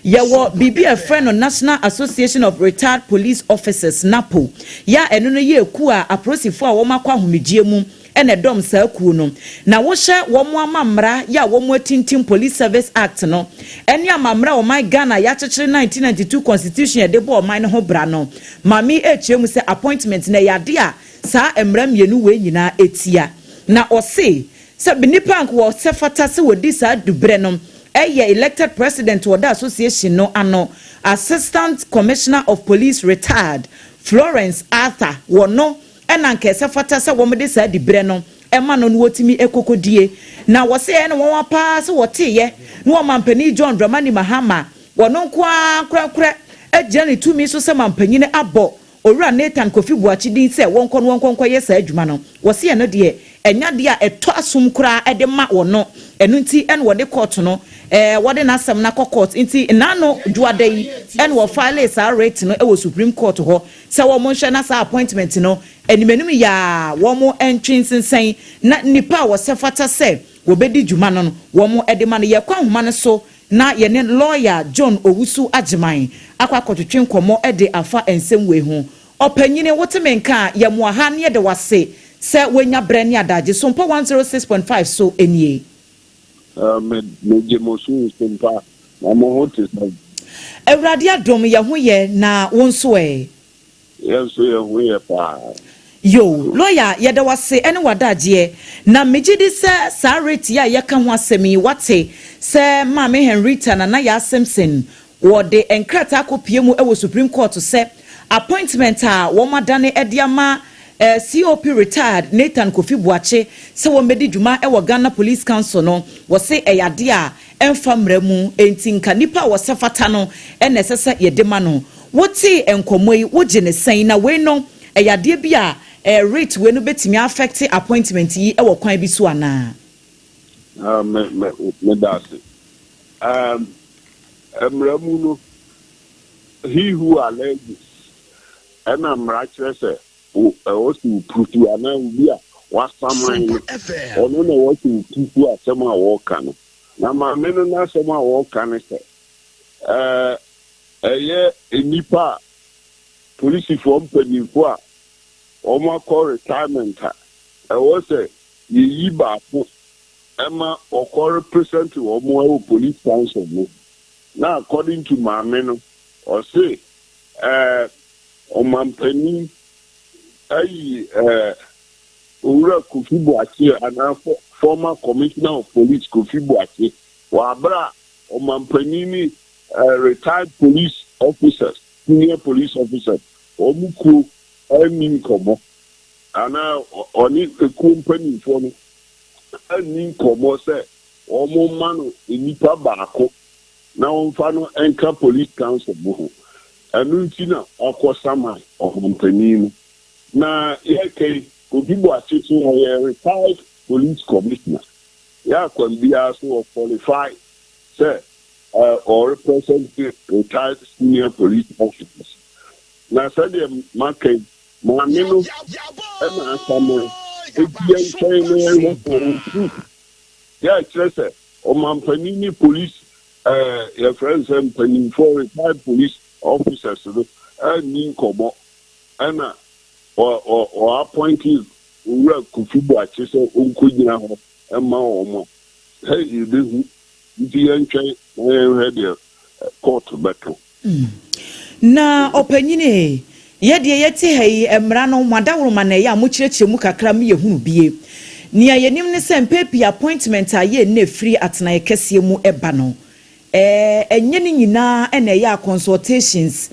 yɛwɔ biribi a ɛfrɛ no National Association of Retired Police Officers, NAPO, yɛ a ɛno no yɛ eku a apolisifoɔ a wɔn akɔ ahomegye mu ɛna ɛdɔm saa kuo no. Na wohyɛ wɔn amamra yɛ a wɔn atintim Police Service Act no ɛne amamra a ɔman Ghana yɛakyekyere 1992 Constitution yɛde bɔ ɔman no ho bra no, maame ekyirɛ mu sɛ appointment na ɛyɛ ade a saa mmara mmienu wei nyinaa etia. Na ɔse sɛ nipa nko wɔ sɛ fata sɛ wɔdi saa dubrɛ no ɛyɛ elected president wɔda association no ano, Assistant Commissioner of Police retired Florence Arthur, wɔ no ɛna nkɛsɛ fata sɛ wɔn de saa dibrɛ no ɛma no no wɔtumi ekokodie. Na wɔsɛ ɛna wɔn paa sɛ wɔteeɛ na wɔn mampanin John Dramani Mahama, wɔn nko ara korakora agyina ne tumi so sɛ mampanyin abɔ Owura Nathan Kofi Buakye din sɛ wɔnkɔ no wɔnkɔ nkɔyɛ saa adwuma no. Wɔsi ɛno deɛ, ɛnya deɛ a ɛtɔ asom koraa ɛde ma wɔn no. Ɛno nti ɛna wɔde court no wɔde n'asɛm n'akɔ court. Nti n'ano dwoada yi ɛna wɔfile saa writ no ɛwɔ Supreme Court hɔ sɛ wɔn nhwɛ na saa appointment no animanim yaa wɔn ntwe nsensɛn na nipa a wɔsɛ fata sɛ wɔbɛdi dwuma no wɔn ɛde ma no. Yɛkɔ ahoma no so na yɛne lawyer John Owusu Agyeman akɔ akɔtwetwe nkɔmmɔ de afa nsɛm wei ho. Ɔpanyini, wote me nka a, yɛmoa ha ne yɛde wase sɛ woanya berɛ ne adagye so mpa 106.5 so nie. Megye mo so mpa, na mo ho te sɛ? Awurade adom, yɛ ho yɛ, na wo nso ɛ? Yɛn nso yɛn ho yɛ paa. Yo, lawyer, yɛda wase ne wadagyeɛ. Na megye di sɛ saa writ yi a yɛka ho asɛm yi, wate sɛ Maame Henrietta Nana Yaa Simpson wɔde nkrataa akɔpie mu wɔ Supreme Court sɛ appointment a wɔn adane de ama COP retired Nathan Kofi Buakye sɛ wɔmmɛdi dwuma wɔ Ghana Police Council no, wɔse ɛyɛ adeɛ a ɛmfa mmara mu, enti nka nipa a wɔsɛ fata no ɛna ɛsɛ sɛ yɛde ma no. Wote nkɔmmɔ yi, wogye ne sɛn? Na wei no Ɛyɛ adeɛ bi a writ wei no bɛtumi affect appointment yi wɔ kwan bi so anaa? Ah, me, me, meda ase. Um, mmara mu no, he who alleges, ɛna mmara kyerɛ sɛ ɛwɔ sɛ wo prove anaa obi a wasaman no, ɔno na ɛwɔ sɛ wo prove asɛm a wɔreka no. Na maame no n'asɛm a wɔreka ne sɛ, ɛɛ, ɛyɛ nnipa a polisifoɔ mpanyinfoɔ a wɔn akɔ retirement a, ɛwɔ sɛ yɛyi baako ɛma ɔkɔ represent wɔn ɛwɔ police council no. Na according to maame no, ɔse ɔmampanin ayi Owura Kofi Boakye anaa former Commissioner of Police Kofi Boakye wɔ abere a ɔmampanin ne retired police officers, senior police officers, wɔn kuo anni nkɔmmɔ anaa ɔne ekuo mpanimfoɔ no anni nkɔmmɔ sɛ wɔn mma no nipa baako na wɔmfa no nka police council no ho. Ɛno nti na ɔkɔ saman ɔmampanin no. Na yɛka yi, Kofi Boakye so ɔyɛ retired police commissioner. Yɛ akwan biara so ɔ qualify sɛ ɔrepresent retired senior police officers. Na sɛdeɛ maka yi, maame no ɛna asaman eti yɛntwɛn na yɛnhwɛ sɛ ɔwɔ proof yɛ kyerɛ sɛ ɔmampanin ne police yɛfrɛ no sɛ mpanimfoɔ, retired police officers no ɛnni nkɔmmɔ ɛna ɔ appoint Owura Kofi Boakye sɛ ɔnkɔgyina hɔ ɛma wɔn a sɛ yɛbɛhu. Nti yɛntwɛn na yɛnhwɛ deɛ court bɛto. Na ɔpanyini, yɛdeɛ yɛte ha yi, mmara no mo adaworoma na ɛyɛ a mokyerɛkyerɛ mu kakra mu yɛhunu bie. Nea yɛnim ne sɛ mpɛ pii appointment a yɛ nna firi atenaeɛ kɛseɛ mu ɛba no, ɛnyɛ ne nyinaa ɛna ɛyɛ a consultations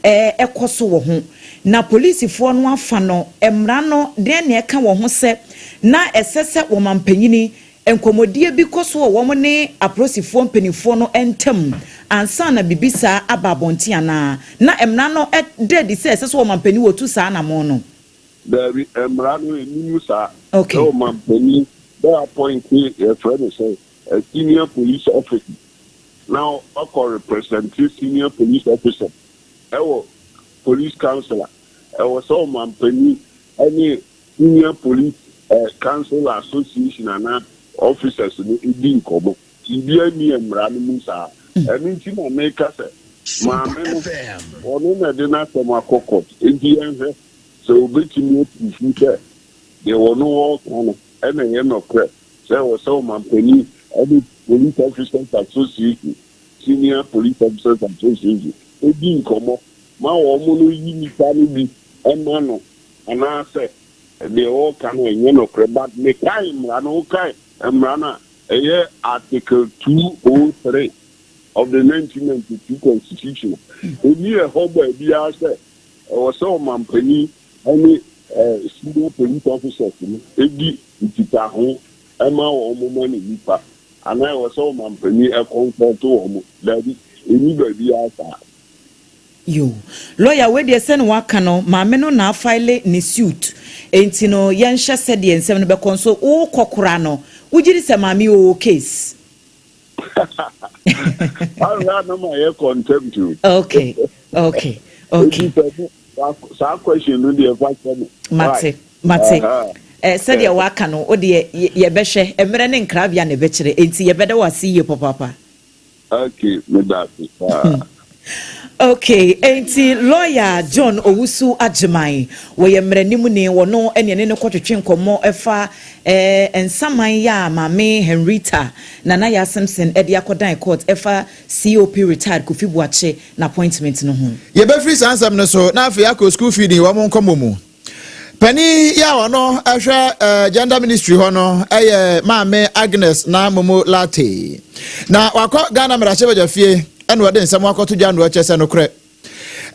ɛkɔ so wɔ ho. Na polisifoɔ no afa no, mmara no deɛ na ɛka wɔn ho sɛ na ɛsɛ sɛ wɔn mpanyini nkɔmmɔdie bi kɔ so wɔ wɔn ne apolisifoɔ mpanimfoɔ no ntam ansa na biribi saa aba abɔnten anaa? Na mmara no ɛda adi sɛ ɛsɛ sɛ wɔn mpanyin wɔtu saa anamɔ no? Daabi, mmara no anim saa sɛ ɔmampanin bɛ appoint, yɛfrɛ no sɛ a senior police officer na ɔkɔ represent senior police officer ɛwɔ police council a, ɛwɔ sɛ ɔmampanin ɛne senior police council association anaa officers no di nkɔmmɔ. Biribi ani mmara no mu saa. Ɛno nti na meka sɛ maame no, ɔno na ɛde n'asɛm akɔ court, nti yɛnhwɛ sɛ obetumi a prove sɛ deɛ wɔno wɔreka no ɛna ɛyɛ nɔkorɛ sɛ ɛwɔ sɛ ɔmampanin ɛne police officers association, senior police officers association edi nkɔmmɔ ma wɔn no yi nipa no bi ɛma no anaasɛ deɛ wɔreka no ɛnyɛ nɔkorɛ. But mekae mmara no, wokae mmara no a, ɛyɛ Article 203 of the 1992 Constitution. Ɛni ɛhɔ baabiara sɛ ɛwɔ sɛ ɔmampanin ɛne senior police officers no edi nkitaho ɛma wɔn ma ne nipa anaa ɛwɔ sɛ ɔmampanin ɛ consult wɔn. Daabi, ɛni baabiara saa. Yo, lawyer, wei deɛ sɛ ne waka no, maame no na a file ne suit, enti no yɛnhyɛ sɛdeɛ nsɛm no bɛkɔ nso. Wokɔ kora no, wogye di sɛ maame wɔ case? Ahwɛ a na ma yɛ contempt o. Okay. Eti sɛ saa question no deɛ, fa kyɛ me. Mate. Sɛdeɛ waka no, wo deɛ yɛbɛhwɛ mmerɛ ne nkrabea na ɛbɛkyerɛ, enti yɛbɛda wo ase yie papaapa. Okay, meda ase paa. Okay, enti lawyer John Owusu Agyeman, wɔyɛ mmaranimni, wɔno ɛne ne no kɔtwetwe nkɔmmɔ ɛfa nsaman yɛ a maame Henrietta Nana Yaa Simpson ɛde akɔdan court ɛfa COP retired Kofi Boakye na appointment no ho. Yɛbɛfiri saa nsɛm no so na afei akɔ school feeding wɔn nkɔmmɔ mu. Panin yi a ɔno ɛhwɛ gender ministry hɔ no ɛyɛ Maame Agnes Naa Momo Lartey, na wakɔ Ghana mmarahyɛbadwa fie ɛna wɔde nsɛm akɔto dwa no. Ɛkyɛ sɛ nokorɛ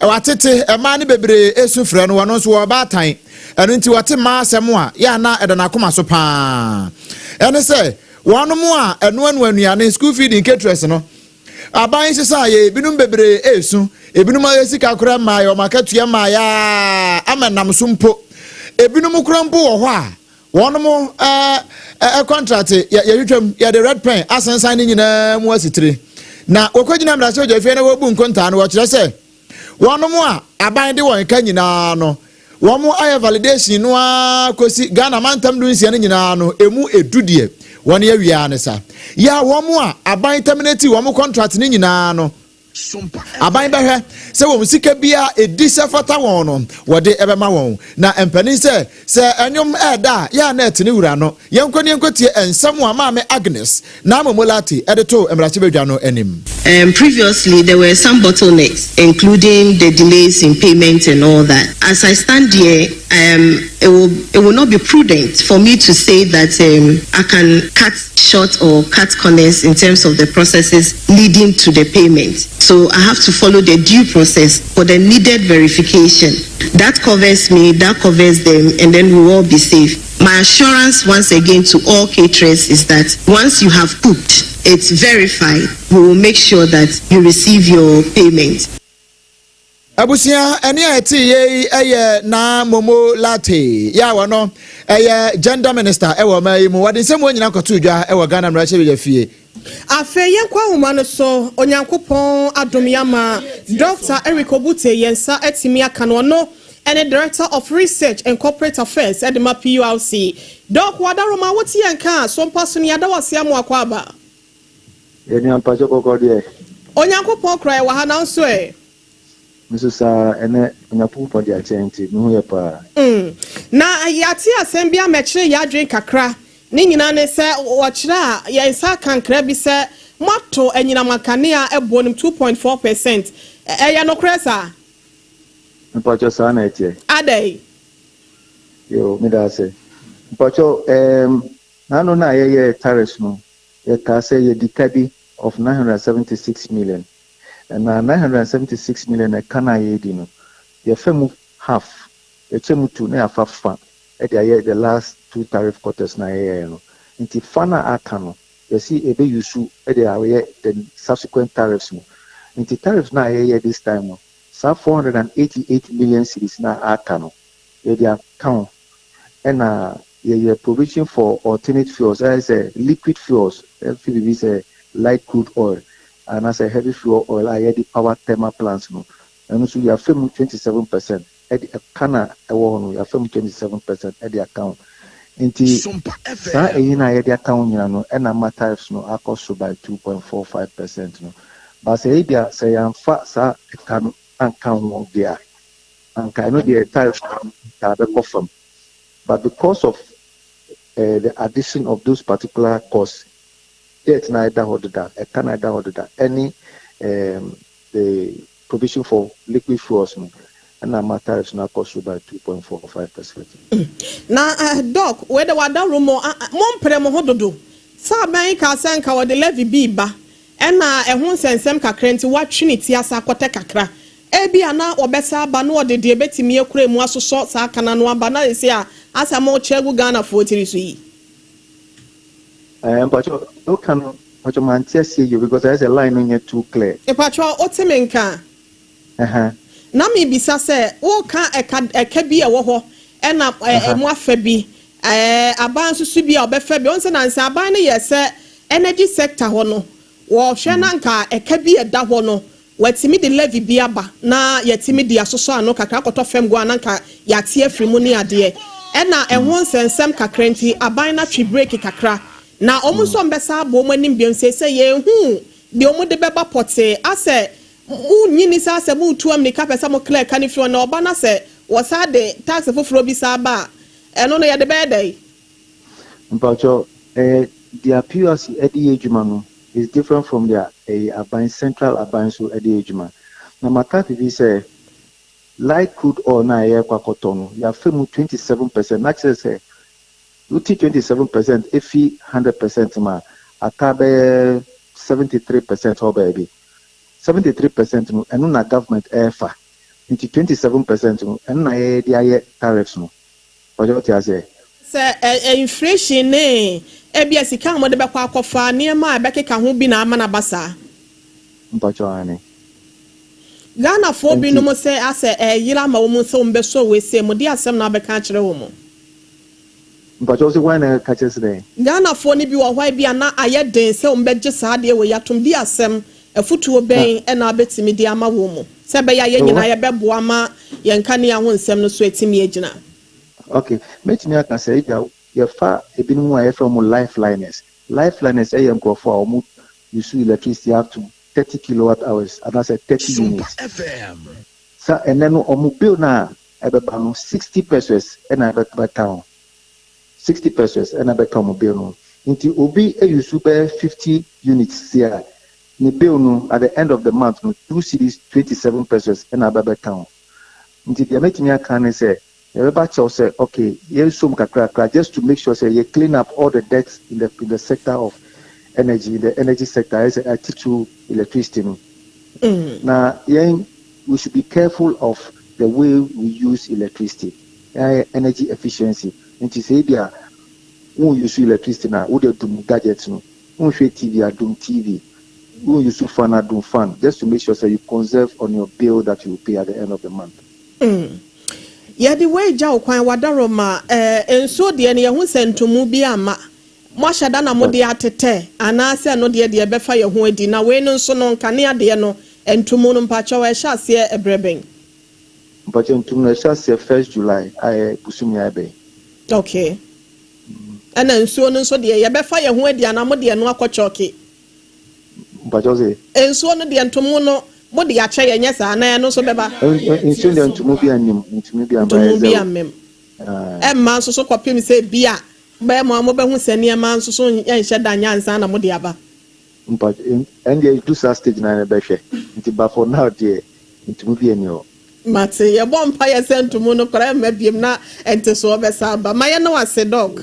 watete mmaa no bebree esu frɛ no, wɔn nso wɔ ɔbaatan. Ɛno nti wɔte mmaa asɛm a yɛ ana ɛda n'akoma so paa. Ɛne sɛ wɔn mo a ɛnoa no anuane, school feeding caterers no. Aban sesa yɛ ebinom bebree esu, ebinom ayɛ sika koraa mmaeɛ, wɔn akatua mmaeɛ aa ama nam so mpo. Ebinom koraa mpo wɔ hɔ a wɔn ɛɛ ɛ contract yɛ yɛtwitwam yɛde red pen asensan ne nyinaa mu asitire. Na wɔkɔgyina mmarahyɛbadwa fie na wɔbu nkontaa no, wɔkyerɛ sɛ wɔn a aban de wɔn ka nyinaa no, wɔn ayɛ validation no ara kɔsi Ghana mantam 16 no nyinaa no, emu 10 deɛ wɔn yɛ wia ne sa yɛ a wɔn a aban terminate wɔn contract no nyinaa no, aban bɛhwɛ sɛ wɔn sika bia edi sɛ fata wɔn no, wɔde ɛbɛma wɔn. Na mpanin sɛ ɛnwom ɛɛda a yɛ a na ɛte ne wura no, yɛnkɔ ne yɛnkɔ tie nsɛm a Maame Agnes Naa Momo Lartey ɛde to mmarahyɛbadwa no anim. Previously, there were some bottlenecks, including the delays in payment and all that. As I stand here, it will not be prudent for me to say that I can cut short or cut corners in terms of the processes leading to the payment. So I have to follow the due process for the needed verification. That covers me, that covers them, and then we will all be safe. My assurance once again to all caterers is that once you have cooked, it's verified, we will make sure that you receive your payment. Abusua, ɛne a ɛte yɛ yi ɛyɛ Naa Momo Lartey yɛ a wɔno ɛyɛ gender minister ɛwɔ ɔman yi mu. Wɔde nsɛm wɔn nyinaa kɔto dwa ɛwɔ Ghana mmarahyɛbadwa fie. Afei yɛnkɔ ahoma no so. Onyankopɔn adom yama Dr Eric Obute, yɛn nsa atumi aka no. Ɔno ɛne Director of Research and Corporate Affairs ɛde ma PURC. Doc Wadaroma, wote yɛn ka so mpa so ne yɛada wase amu akɔ aba. Yɛni ampakyɛ kɔkɔ deɛ. Onyankopɔn kora yɛ wɔ ha, nanso ɛ Nso saa ɛnɛ Onyankopɔn de akyɛ nti mehu yɛ paa. Na yɛate asɛm bi amɛkyerɛ yɛ adwene kakra. Ne nyinaa ne sɛ wɔkyerɛ a yɛn nsa aka nkra bi sɛ moato anyinam akanea ɛboɔ no 2.4%. Ɛyɛ nokorɛ saa? Mpakyɛ, saa na ɛteɛ. Adɛn? Yo, meda ase. Mpakyɛ, n'ano no a yɛyɛ tariffs no, yɛkaa sɛ yɛdi ka bi of 976 million, na 976 million ɛka no a yɛdi no, yɛfɛ mu half, yɛkyɛ mu two na yɛafa fa ɛde ayɛ the last two tariff quarters na yɛyɛ no. Nti fa no a aka no, yɛsi ebe use ɛde ayɛ the subsequent tariffs no. Nti tariffs na yɛyɛ this time no, saa 488 million cedis na aka no, yɛde aka ho, ɛna yɛyɛ provision for alternate fuels, ɛyɛ sɛ liquid fuels, ɛfi bibi sɛ light crude oil anaasɛ heavy fuel oil a yɛde power thermal plants no. Ɛno nso yɛafɛ mu 27% ɛde ɛka na ɛwɔ hɔ no, yɛafɛ mu 27% ɛde aka ho. Nti saa ɛyi no a yɛde aka ho nyina no, ɛna ma tariffs no akɔ so by 2.45% no. But sɛ ebi a sɛ yɛamfa saa ɛka no anka ho deɛ a, anka ɛno deɛ tariffs no nka bɛkɔ fam. But because of the addition of those particular costs, debt na ɛda hɔ deda, ɛka na ɛda hɔ deda, ɛne the provision for liquid fuels no, ɛna ama tariffs no akɔ so by 2.45%. Na Doc, wei de wada romo mompere mo ho dodo sɛ aban ka sɛ nka wɔde levy bi ba, ɛna ɛho nsɛnsɛm kakra nti watwe ne ti asa akɔtɛ kakra. Ebi ana wɔbɛsa aba na wɔde deɛ ebɛtumi ekura mu asosɔ saa kana no aba na esi a asa mo kyɛ gu Ghanafoɔ tiri so yi. Ɛɛ, mpatsɔ, o no mpatsɔ maa n ti aseɛ yie because ayɛ sɛ line no nyɛ too clear. Mpatsɔ, o ti mi nka? Na mi bisa sɛ wɔka ɛka ɛka bi a ɛwɔ hɔ, ɛna ɛmo afa bi, aban nso bi a ɔbɛfa bi ɔn sɛ nansa aban no yɛ sɛ energy sector hɔ no, wɔhwɛ na nka ɛka bi ɛda hɔ no, wɔatumi de levy bi aba na yɛtumi de asosɔ ano kakra akɔtɔ fam go a na nka yɛate afiri mu ne adeɛ. Ɛna ɛho nsɛnsɛm kakra nti aban no atwe break kakra, na wɔn nso mbɛsa abɔ wɔn anim biom sɛ yɛnhu deɛ wɔn de bɛba pɔtee. Asɛ mu nyini sɛ asɛ mu tu amirika pɛ sɛ mo clear ka ne fi hɔ, na ɔba na sɛ wɔsa de tax foforɔ bi sa aba a, ɛno no yɛde bɛyɛ dɛ? Mpatsɔ, deɛ PURC ɛde yɛ adwuma no is different from their aban, central aban so ɛde yɛ adwuma. Na maka bibi sɛ light crude oil na yɛrekɔ akɔtɔ no, yɛafɛ mu 27%, na kyerɛ sɛ wote 27% efi 100% ma aka bɛyɛ 73% hɔ baabi. 73% no, ɛno na government ɛɛfa. Nti 27% no, ɛno na yɛde ayɛ tariffs no. Ɔjɔ te aseɛ? Sɛ ɛ ɛ inflation ne ebia sika a wɔde bɛkɔ akɔfa nneɛma a ɛbɛkeka ho bi na ama n'aba saa. Mpakyɛw aane. Ghanafoɔ Nti. binom sɛ asɛ ɛyera ama wɔn sɛ wɔn bɛsɔ wei sei mo de asɛm na abɛka akyerɛ wɔn. Mpakyɛw se wan na ɛka kyerɛ se dɛn? Ghanafoɔ no bi wɔ hɔ a ebia na ayɛ den sɛ wɔn bɛgye saa adeɛ wei atom di asɛm afutuo Na. bɛn na wobɛtumi de ama wɔn mu sɛ ɛbɛyɛ a yɛn Ɛwɔ nyinaa hɔ. yɛbɛboa ama yɛn nkanea ho nsɛm no so atumi agyina. Ok, mɛtumi aka sɛ ebia yɛfa ebinom a yɛfrɛ wɔn life liners. Life liners yɛ nkorɔfoɔ a wɔn use electricity up to 30 kilowatt hours anaasɛ 30 units. Sa ɛnɛ no wɔn bill no a ɛbɛba no 60 pesos na ɛbɛka ho. 60 pesos na ɛbɛka wɔn bill no ho. Nti obi use bɛyɛ 50 units sei a, ne bill no at the end of the month no 2 cedis 27 pesos na ɛbɛbɛka ho. Nti deɛ mɛtumi aka ne sɛ yɛbɛba kyɛw sɛ okay yɛnsom kakrakra just to make sure sɛ yɛ clean up all the debts in the sector of energy, in the energy sector, ayɛ sɛ atitiriw electricity no. Na yɛn we should be careful of the way we use electricity, yɛayɛ energy efficiency. Nti sɛ ebi a won use electricity na wode dum gadget no, wonhwɛ TV a dum TV, won use fan a dum fan, just to make sure sɛ you conserve on your bill that you pay at the end of the month. Yɛde wei gya wo kwan wadaroma eh, nsuo deɛ no yɛho sɛ ntomu bi ama moahyɛ da na mode atetɛ anaasɛ ɛno deɛ deɛ ɛbɛfa yɛn ho adi na wei no nso no nkanea deɛ no ntomu no mpakyɛw ɛhyɛ aseɛ ɛberɛ bɛn? Mpakyɛw ntomu no ɛhyɛ aseɛ first July a ɛyɛ bosome a ɛbɛn. Okay. Ɛna nsuo no nso deɛ yɛbɛfa yɛn ho adi anaa mode ɛno akɔ kyɔke? Mpakyɛw se? Nsuo no deɛ ntomu no mode akyɛ yɛn nyɛ saa anaa ɛno nso bɛba? Nsuo deɛ ntomu bi annim, ntomu bi amma ɛyɛ Ntomu bi zero. ammam. Ɛmma nso so kɔpem sɛ bi a bɛyɛ mo a mobɛhu sɛ nneɛma nso so nhyɛ da nyɛ ansa na mode aba. Mpakyɛw ɛndeɛ ɛdu saa stage no a yɛbɛhwɛ nti but for now deɛ ntomu bi nni hɔ. Mate, yɛbɔ mpaeɛ sɛ ntomu no koraa mma biom na ntesoɔ bɛsa aba. Ma yɛne wo ase, Doc.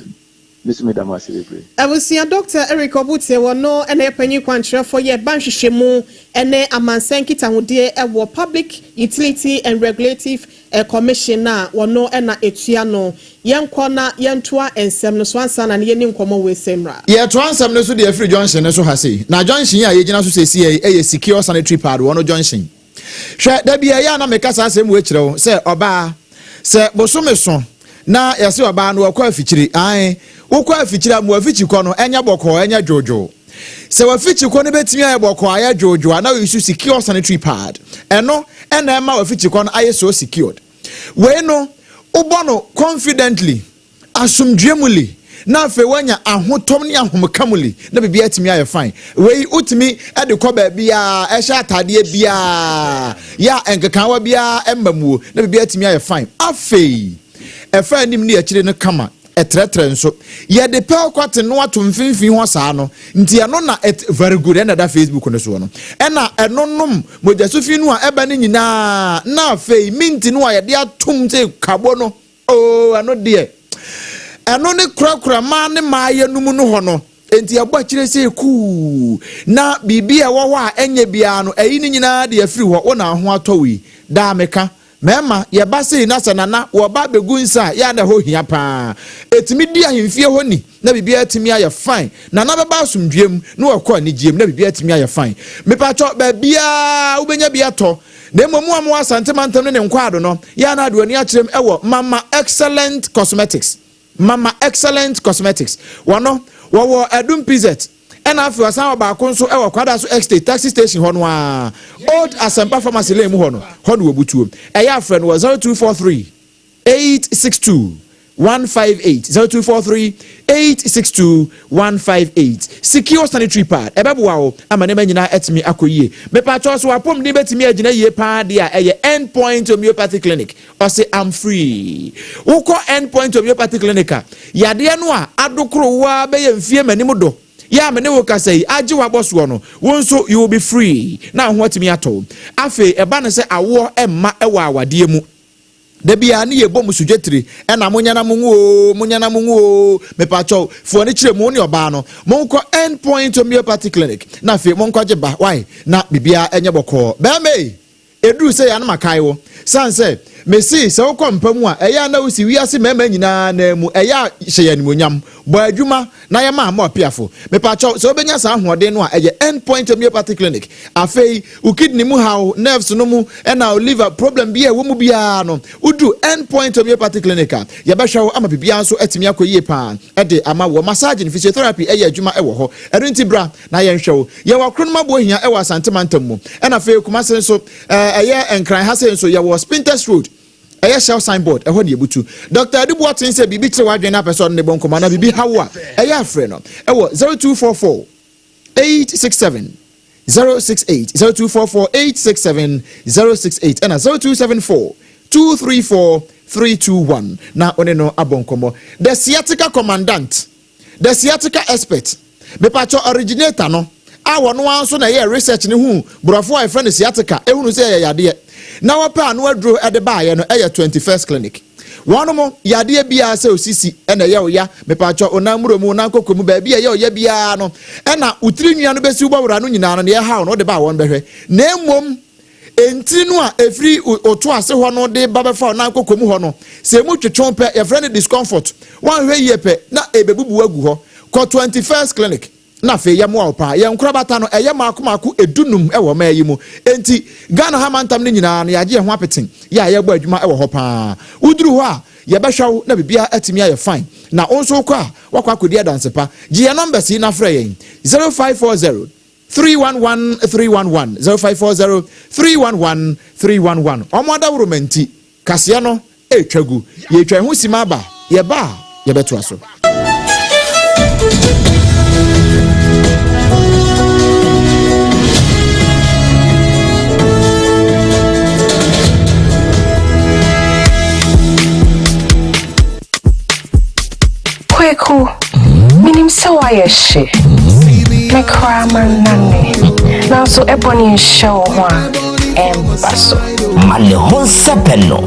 Me nso meda mo ase bebree. Abusua Dɔkta Eric Obutie, ɔno na ɛyɛ panyin kwankyerɛfoɔ yɛ ba nhwehwɛmu ne amansɛn nkitahodie wɔ Public Utility and Regulative Commission a ɔno na ɛtua no. Yɛnkɔ na yɛntoa nsɛm no so ansa na yɛni nkɔmmɔ wei sɛ mmra. Yɛtoa nsɛm no so de afiri junction no so ha sei. Na junction yi a yɛgyina so seesei yi yɛ Secure Sanitary Pad wɔ no junction. Hwɛ, da bi ɛyɛ a na meka saa asɛm wei kyerɛ wo sɛ ɔbaa, sɛ bosome so na yɛse ɔbaa no ɔkɔ afikyiri, ae, wokɔ afikyiri a ma w'afikyi kɔ no ɛnyɛ bɔkɔɔ, ɛnyɛ dwoodwoo. Sɛ w'afikyi kɔ no bɛtumi ayɛ bɔkɔɔ ayɛ dwoodwoo a na woyi secure sanitary pad. Ɛno ɛna ɛma w'afikyi kɔ no ayɛ so secured. Wei no, wobɔ no confidently. Asomdwoeɛ mu li, na afei woanya ahotɔm ne ahomka mu li, na biribiara atumi ayɛ fine. Wei wotumi de kɔ baabiara, ɛhyɛ ataadeɛ biara, yɛ a nkekaawa biara mma muo, na biribiara atumi ayɛ fine. Afei ɛfa anim ne akyire no kama, ɛtrɛtrɛ nso. Yɛde pearl cotton no ato mfimfini hɔ saa no, nti ɛno na it very good, ɛna ɛda Facebook no soɔ no. Ɛna ɛno nom mogyasufi no a ɛba no nyinaa, na afei minti no a yɛde atom sɛ kabo no, Oo, ɛno deɛ, ɛno ne korakora mmaa ne mmaayɛ no mu no hɔ no. Enti ɛbɔ akyire sɛ kuu, na biribi a ɛwɔ hɔ a ɛnyɛ biara no, ɛyi ne nyinaa de afiri hɔ. Wo na ho atɔ wo yi. Daa meka, mmarima, yɛba sei na sɛ nana wɔba abɛgu nsa a, yɛ a na ɛhɔ hia paa. Ɛtumi di ahemfie hɔ ni na biribiara atumi ayɛ fine. Nana bɛba asomdwoeɛ mu na wakɔ anigyeɛ mu na biribiara atumi ayɛ fine. Mepakyɛ, baabiara wobɛnya bi atɔ. Na mmom mo a mowɔ Asante mantam ne ne nkwaado no, yɛ a na ade w'ani akyerɛ mu wɔ Mama Excellent Cosmetics. Mama Excellent Cosmetics. Wɔno, wɔwɔ Adum PZ, ɛna afei wɔsan wɔ baako nso wɔ Kwadaso Estate Taxi Station hɔ no ara, Old Asempa Pharmacy lane mu hɔ no, hɔ na wɔbutuo. Ɛyɛ a frɛ no wɔ 0243 862 158 0243 862 158 Secure sanitary pad ɛbɛboa wo ama nneɛma nyinaa atumi akɔ yie. Mepakyɛw so w'apɔmuden bɛtumi agyina yie paa deɛ a ɛyɛ End Point Homeopathy Clinic. Ɔse I'm free. Wokɔ End Point Homeopathy Clinic a, yadeɛ no a adokoro wo ara bɛyɛ mfie m'anim do yɛ a me ne wo kasa yi agye w'abɔsoɔ no, wo nso you will be free na wo ho atumi atɔ wo. Afei ɛba no sɛ awoɔ mma wɔ awadeɛ mu. Da biara ne yɛbɔ mu sodwetire ɛna monyɛ na monwu oo monyɛ na monwu oo mepakyɛw foɔ no kyerɛ mu wo ne ɔbaa no monkɔ End Point Homeopathy Clinic na afei monkɔgye ba wai na biribiara ɛnyɛ bɔkɔɔ bɛɛma ei ɛduru sɛ yɛ a na makae wo sane sɛ Mese sɛ wokɔ mpa mu a, ɛyɛ a na wosi wiase mmarima nyinaa nan mu, ɛyɛ a hyɛ yɛn animuonyam, bɔ adwuma na yɛ ma ama ɔpeafo. Mepakyɛw, sɛ wobɛnya saa ahoɔden no a, ɛyɛ End Point Homeopathy Clinic. Afei, wo kidney mu haw, nerves no mu, ɛna wo liver problem bi a ɛwɔ mu biara no, wodu End Point Homeopathy Clinic a, yɛbɛhwɛ wo ama biribiara nso atumi akɔ yie paa de ama wo. Massage ne physiotherapy yɛ adwuma wɔ hɔ. Ɛno nti bra na yɛnhwɛ wo. Yɛwɔ Kronom Abohia wɔ Asante Mantam mu. Ɛna afei Kumase nso, ɛyɛ Nkran ha sei nso, yɛwɔ Spintex Road, ɛyɛ Shell signboard, ɛhɔ na yɛbutu. Dr. Adu Boateng sɛ biribi kyere w'adwene na apɛ sɛ ɔne ne bɔ nkɔmmɔ anaa biribi ha wo a, ɛyɛ a frɛ no ɛwɔ 0244 867 068, 0244 867 068 ɛna 0274 234 321 na ɔne no abɔ nkɔmmɔ. The Sciatica Commandant. The sciatica expert, mepakyɛw originator no a wɔno ara nso na ɛyɛɛ research no huu borɔfo a yɛfrɛ no sciatica ehunu sɛ ɛyɛ yadeɛ na wɔpɛ ano aduro de baayɛ no ɛyɛ 21st clinic. Wɔnom yadeɛ biara sɛ osisi ɛna ɛyɛ oya, mepakyɛw onan mmuro mu, onan koko mu, baabi a ɛyɛ oya biara no ɛna wotiri nwia no bɛsi wobɔwura no nyinaa no nea ɛhaw no wode ba a wɔn bɛhwɛ na mmom Ntini no a ɛfiri wo to ase hɔ no de ba bɛfa wo nan koko mu hɔ no, sɛ emu twetwe pɛ, yɛfrɛ no discomfort. Woanhwɛ yie pɛ na ɛbɛbubu agu hɔ. Kɔ 21st Clinic na afei yɛmmoa wo paa. Yɛn nkorabata no, ɛyɛ mmaako mmaako dunum wɔ ɔman yi mu. Enti Ghana ha mantam no nyinaa no, yɛagye yɛn ho apete yɛ a yɛrebɔ adwuma wɔ hɔ paa. Woduru hɔ a, yɛbɛhwɛ wo na biribiara atumi ayɛ fine. Na wo nso wokɔ a, woakɔ akɔdi adanse pa. Gye yɛn numbers yi na frɛ yɛn, 0540 311 311 0540 311 311 Wɔn adaworoma nti, kaseɛ no retwa gu. Yɛretwa yɛn ho simma aba, yɛba a, yɛbɛtoa so. Kweku, minim sɛ woayɛ hye. Me koraa mannane. Nanso ɛbɔne nhyɛ wo ho a, ɛmba so. Ma ne ho nsɛpɛ no.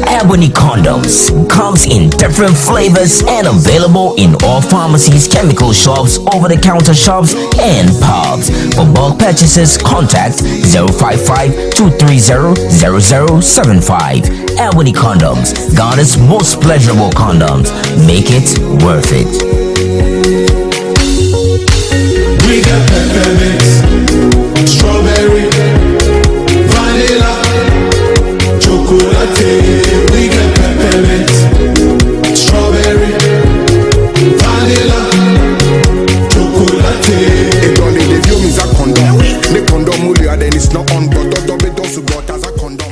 Ebony condoms comes in different flavors and available in all pharmacies, chemical shops, over-the-counter shops, and pubs. For bulk purchases, contact 055 230 0075. Ebony condoms, Ghana's most pleasurable condoms. Make it worth it. We got peppermint, strawberry, vanilla, chocolate. We got peppermint, strawberry, vanilla, chocolate. Ne condom then it's not on but condom.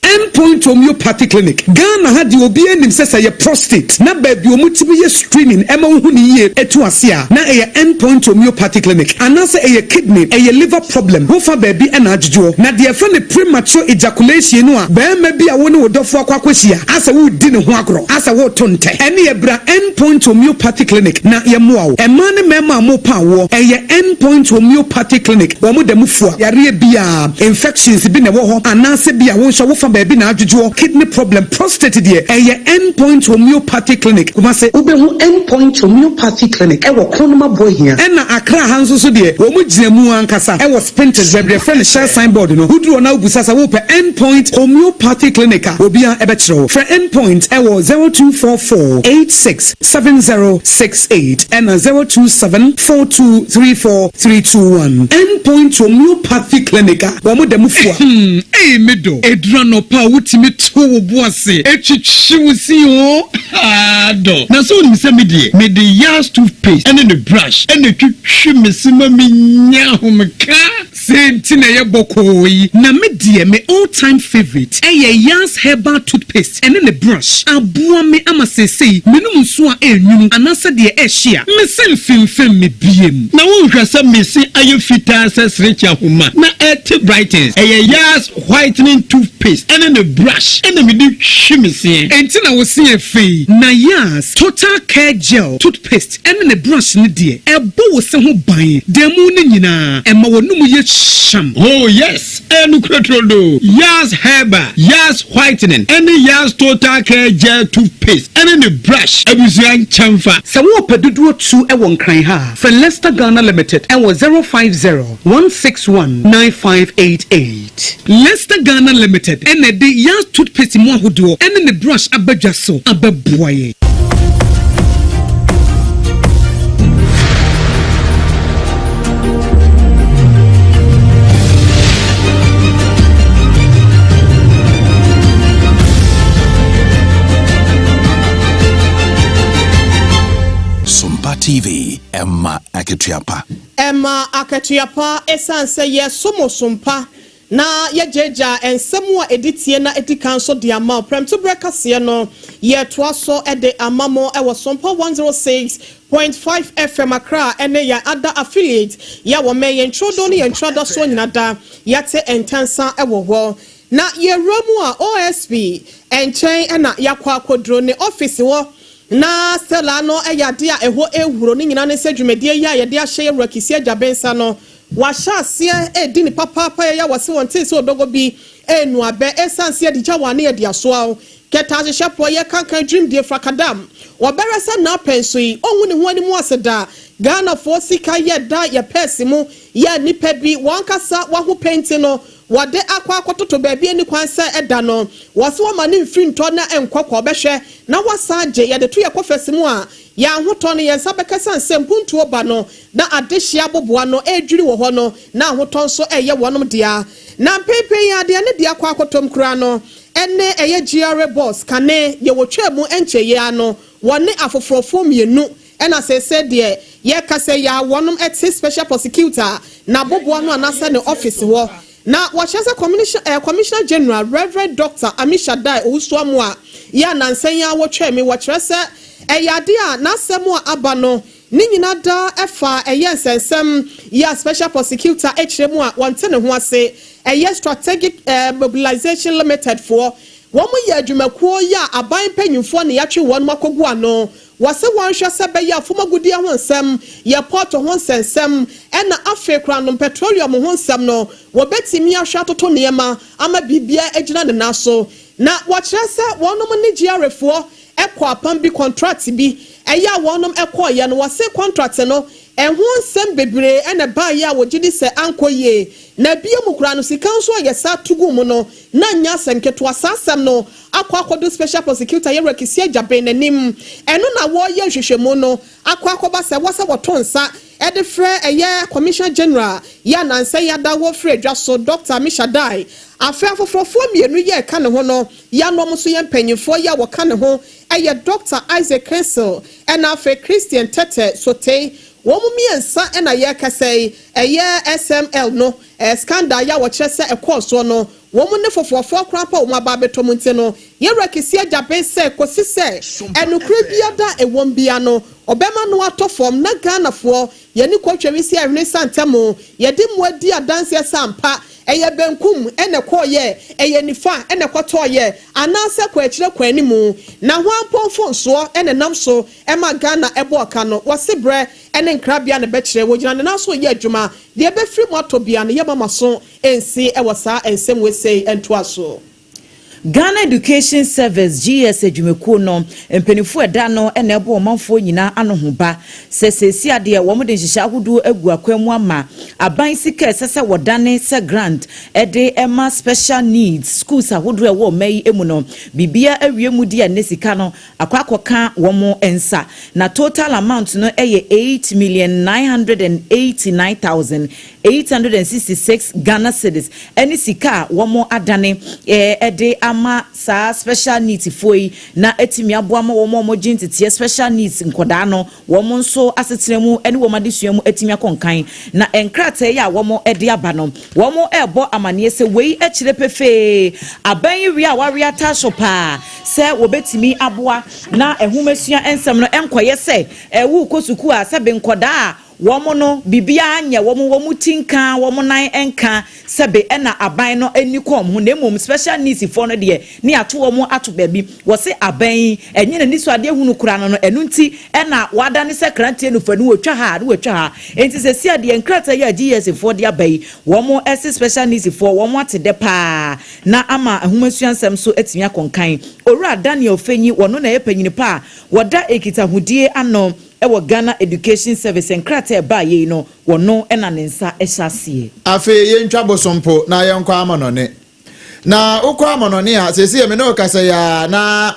End Point Homeopathy Clinic, Ghana ha deɛ obiara nim sɛ sɛ ɛyɛ prostate na baabi a wɔtumi yɛ screening ɛma wohu no yie ɛtu ase a na ɛyɛ End Point Homeopathy Clinic anaasɛ ɛyɛ kidney, ɛyɛ liver problem wofa baabi ɛna adwodwoɔ. Na deɛ yɛfrɛ no premature ejaculation no a barima bi a wo ne wo dɔfoɔ akɔ akɔhyia asɛ woredi ne ho agorɔ asɛ woreto ntɛ ɛneɛ bra End Point Homeopathy Clinic na yɛmmoa wo. Mmaa ne mmarima a morepa awoɔ ɛyɛ End Point Homeopathy Clinic wɔn da mu fua yareɛ biara. Infections bi na ɛwɔ hɔ anaasɛ bi a wo nso wo fa baabi na adwodwoɔ, kidney problem, prostate deɛ ɛyɛ End Point Homeopathy Clinic, Kumasi. Wobɛhu End Point Homeopathy Clinic wɔ Kronum Aboahia. Ɛna Accra ha nso so deɛ wɔn gyina mu ankasa wɔ Spintex baabi yɛfrɛ no Shell sign board no. Woduru hɔ na wobisa sɛ wopɛ End Point Homeopathy Clinic a obiara bɛkyerɛ wo. Frɛ End Point wɔ 0244 86 7068 ɛna 027 42 34 321. End Point Homeopathy Clinic a wɔn da mu fua. Hmm ei me dɔ, ɛduru anɔpa a wotumi to wo bo ase twitwi wo se oo haa dɔ. Na sɛ wonim sɛ me deɛ mede Yas toothpaste ne ne brush na ɛtwitwi me se ma menya ahomeka. Sei nti na ɛyɛ bɔkɔɔ yi. Na me deɛ me all time favourite ɛyɛ Yas herbal toothpaste ɛne ne brush. Aboa me ama seesei menom nsuo a ɛnwunu anaasɛ deɛ ɛhye a, me se mfemfem me biem. Na wonhwɛ sɛ me se ayɛ fitaa sɛ serekye ahoma na ɛte brightens. Ɛyɛ Yas whitening toothpaste ɛne ne brush ɛna mede twi me seɛ. Enti na wo se yɛ fɛ yi. Na Yas total care gel toothpaste ɛne ne brush no deɛ, ɛbɔ wo se ho ban da mu no nyinaa, ɛma w'anomu yɛ hyam. Oh yes, ɛyɛ nokorɛ turodoo. Yas Herbal, Yas Whitening, ɛne Yas Total Care Gel Toothpaste ɛne ne brush abusua nkyɛnfa. Sɛ worepɛ dodoɔ tu wɔ Nkran ha a, frɛ Lester Ghana Limited wɔ 050 161 9. 5588. Lester Ghana Limited na ɛde Yaz toothpaste mu ahodoɔ ne ne brush aba dwa so abɛboa yɛn. Sompa TV, ɛma akatua pa. Ɛma akatua pa esiane sɛ yɛsom som pa na yɛgyaagyaa nsɛm a ɛdi tie na ɛdi kan nso de ama wo. Prɛmtoberɛ kaseɛ no, yɛtoa so de ama mo wɔ Sompa 106.5 FM Accra ne yɛn ada affiliate yɛ a wɔmmɛn yɛn ntworodoo ne yɛn ntoradasoɔ nyina da yɛate ntansa wɔ hɔ. Na yɛwura mu a OSP nkyɛn na yɛakɔ akɔduro ne office hɔ. Na Stella no yɛ adeɛ a ɛhɔ rehuro. Ne nyinaa ne sɛ dwumadie yi a yɛde ahyɛ yɛn wura Kissi Agyabeng nsa no, wahyɛ aseɛ redi no papaapa. Yɛyɛ a wɔse wɔntee sɛ odɔgɔ bi renu abɛ. Ɛsiane sɛ yɛde gya wɔn ano yɛde asoa wo. Kɛtɛ ahyehyɛpoɔ, yɛkankan dwimdie frakadam. Wɔbɛhwɛ sɛ n'apɛn so yi, ɔnhu ne ho anim ase da. Ghanafoɔ sika yɛ da yɛ pɛɛse mu yɛ nnipa bi wɔn ankasa w'ahopɛ nti no, Wɔde akɔ akɔtoto baabi a enni kwan sɛ ɛda no. Wɔse wɔma no mfiri ntɔ na ɛnkɔ kwa, ɔbɛhwɛ na wasan agye. Yɛde to yɛn kɔfɛse mu a, yɛn ahotɔ no, yɛn nsa bɛka esiane sɛ mpuntuo ba no na adehyeɛ aboboa no redwiri wɔ hɔ no, na ahotɔ nso reyɛ wɔnom dea. Na mpenpen yi ara deɛ ne deɛ akɔ akɔtɔm koraa no ne ɛyɛ GRA boss kane deɛ wɔtwaa mu nkyɛeɛ yi ara no, wɔne afoforɔfoɔ mmienu Ɛna seesei deɛ yɛkasa yi ara wɔnom te special prosecutor n'aboboa no anaasɛ ne office hɔ. Na wɔkyerɛ sɛ Commissioner General Rev. Doctor Ammishaddai Owusu-Amoah yi a nansa yi ara wɔtwaa mu yi, wɔkyerɛ sɛ ɛyɛ adeɛ a n'asɛm a aba no ne nyina daa ɛfa ɛyɛ nsɛnsɛm yi a special prosecutor kyerɛ mu a wɔnte ne ho ase, ɛyɛ Strategic Mobilization Limited foɔ, wɔn yɛ adwumakuo yi a aban mpanyinfoɔ na yɛatwe wɔnom akɔgu ano. Wɔse wɔnhwɛ sɛ ɛbɛyɛ a fam agudeɛ ho nsɛm, yɛ pɔɔto ho nsɛnsɛm, ɛna afei koraa nom pɛtroliɔm ho nsɛm no, wɔbɛtumi ahwɛ atoto nneɛma ama biribiara agyina ne nan so. Na wɔkyerɛ sɛ wɔnom ne GRAfoɔ kɔ apam bi, contract bi, ɛyɛ a wɔnom kɔeɛ no, wɔse contract no ɛho nsɛm bebree na ɛbaeɛ a wɔgyedi sɛ ankɔ yie. Na bio mu koraa no, sika nso a yɛsa to guu mu no, na nyɛ asɛm ketewa. Saa asɛm no akɔ akɔdo Special Prosecutor Yɛwura Kissi Agyabeng n'anim. Ɛno na wɔreyɛ nhwehwɛmu no akɔ akɔba sɛ ɛwɔ sɛ wɔto nsa de frɛ ɛyɛ Commissioner General yi a nansa yi ada wɔ firi adwa so, Dɔkta Ammishaddai. Afei afoforɔfoɔ mmienu yi a ɛka ne ho no, yɛanom nso yɛ mpanyinfoɔ yi a wɔka ne ho yɛ Dɔkta Isaac Kinsil ɛna afei Christian Tetteh Sotey. Wɔn mmiɛnsa na yɛrekasa yi, ɛyɛ SML no scandal yi a wɔkyerɛ sɛ ɛkɔɔ soɔ no, Wɔn ne fofoɔfoɔ koraa mpo a wɔn aba abɛtɔ mu nti no, yɛn Wura Kissi Agyabeng sɛ kɔsi sɛ ɛnokorɛ biara da a ɛwom biara no, ɔbɛma no atɔ fam na Ghanafoɔ, yɛne Kotweri si Ahwene Santamu, yɛde mmoa di adanseɛ sɛ ampa ɛyɛ benkum na ɛkɔeɛ, ɛyɛ nifa na ɛkɔtɔeɛ, anaasɛ kɔ akyire kɔ animu. Na hwan mpo mfomsoɔ na ɛnam so ma Ghana bɔɔ ka no? Wɔse berɛ ne nkrabea na ɛbɛkyerɛ. Wɔgyina ne nan so reyɛ adwuma. Deɛ ɛbɛfiri mu atɔ biara no, yɛmma mo aso nsi wɔ saa nsɛm wei sei ntoasoɔ. Ghana Education Service, GES, adwumakuo no mpaninfoɔ a ɛda ano na ɛbɔ ɔmanfoɔ nyinaa ano ho ba sɛ seesei adeɛ wɔn de nhyehyɛɛ ahodoɔ agu akwan mu ama aban sika a ɛsɛ sɛ wɔdane sɛ grant de ma special needs schools ahodoɔ a ɛwɔ ɔman yi mu no biribiara awie mu di a nnɛ sika no akɔ akɔka wɔn nsa na total amount no yɛ 8,989,866 Ghana cedis ɛne sika a wɔn adane de ama saa special needs foɔ yi na atumi aboa ma wɔn a wɔgye nteteɛ special needs nkɔdaa no wɔn nso asetena mu ne wɔn adesua mu atumi akɔ nkan. Na nkrataa yi a wɔde aba no, wɔrebɔ amanneɛ sɛ wei kyerɛ pefee aban yi wia a wɔawe ataa so paa sɛ wɔbɛtumi aboa na nhomasua nsɛm no nkɔyɛ sɛ worekɔ sukuu a sɛbe nkɔdaa a wɔn no biribiara nyɛ wɔn, wɔn ti nka, wɔn nan nka, sɛbe ɛna aban no ani kɔ wɔn ho, na mmom special needs foɔ no deɛ ne yɛato wɔn ato baabi. Wɔse aban yi ɛnyɛ n'ani so adeɛ hunu koraa no no, ɛno nti ɛna wadane sɛ kranteɛ nufa no wɔtwa ha ne wɔtwa ha. Enti seesei a deɛ nkrataa yi a GES foɔ de aba yi, wɔn se special needs foɔ wɔn ate dɛ paa na ama nhomasua nsɛm nso atumi akɔ nkan. Owura Daniel Fenyi, wɔno na ɛyɛ panyini pa a wɔda nkitahodie ano. wɔ Ghana Education Service nkrataa a ɛbaeɛ yi no, wɔno na ne nsa hyɛ aseɛ. Afei yɛntwa bosompo na yɛnkɔ amanɔne. Na wokɔ amanɔne a, seesei me ne wo kasa yi ara na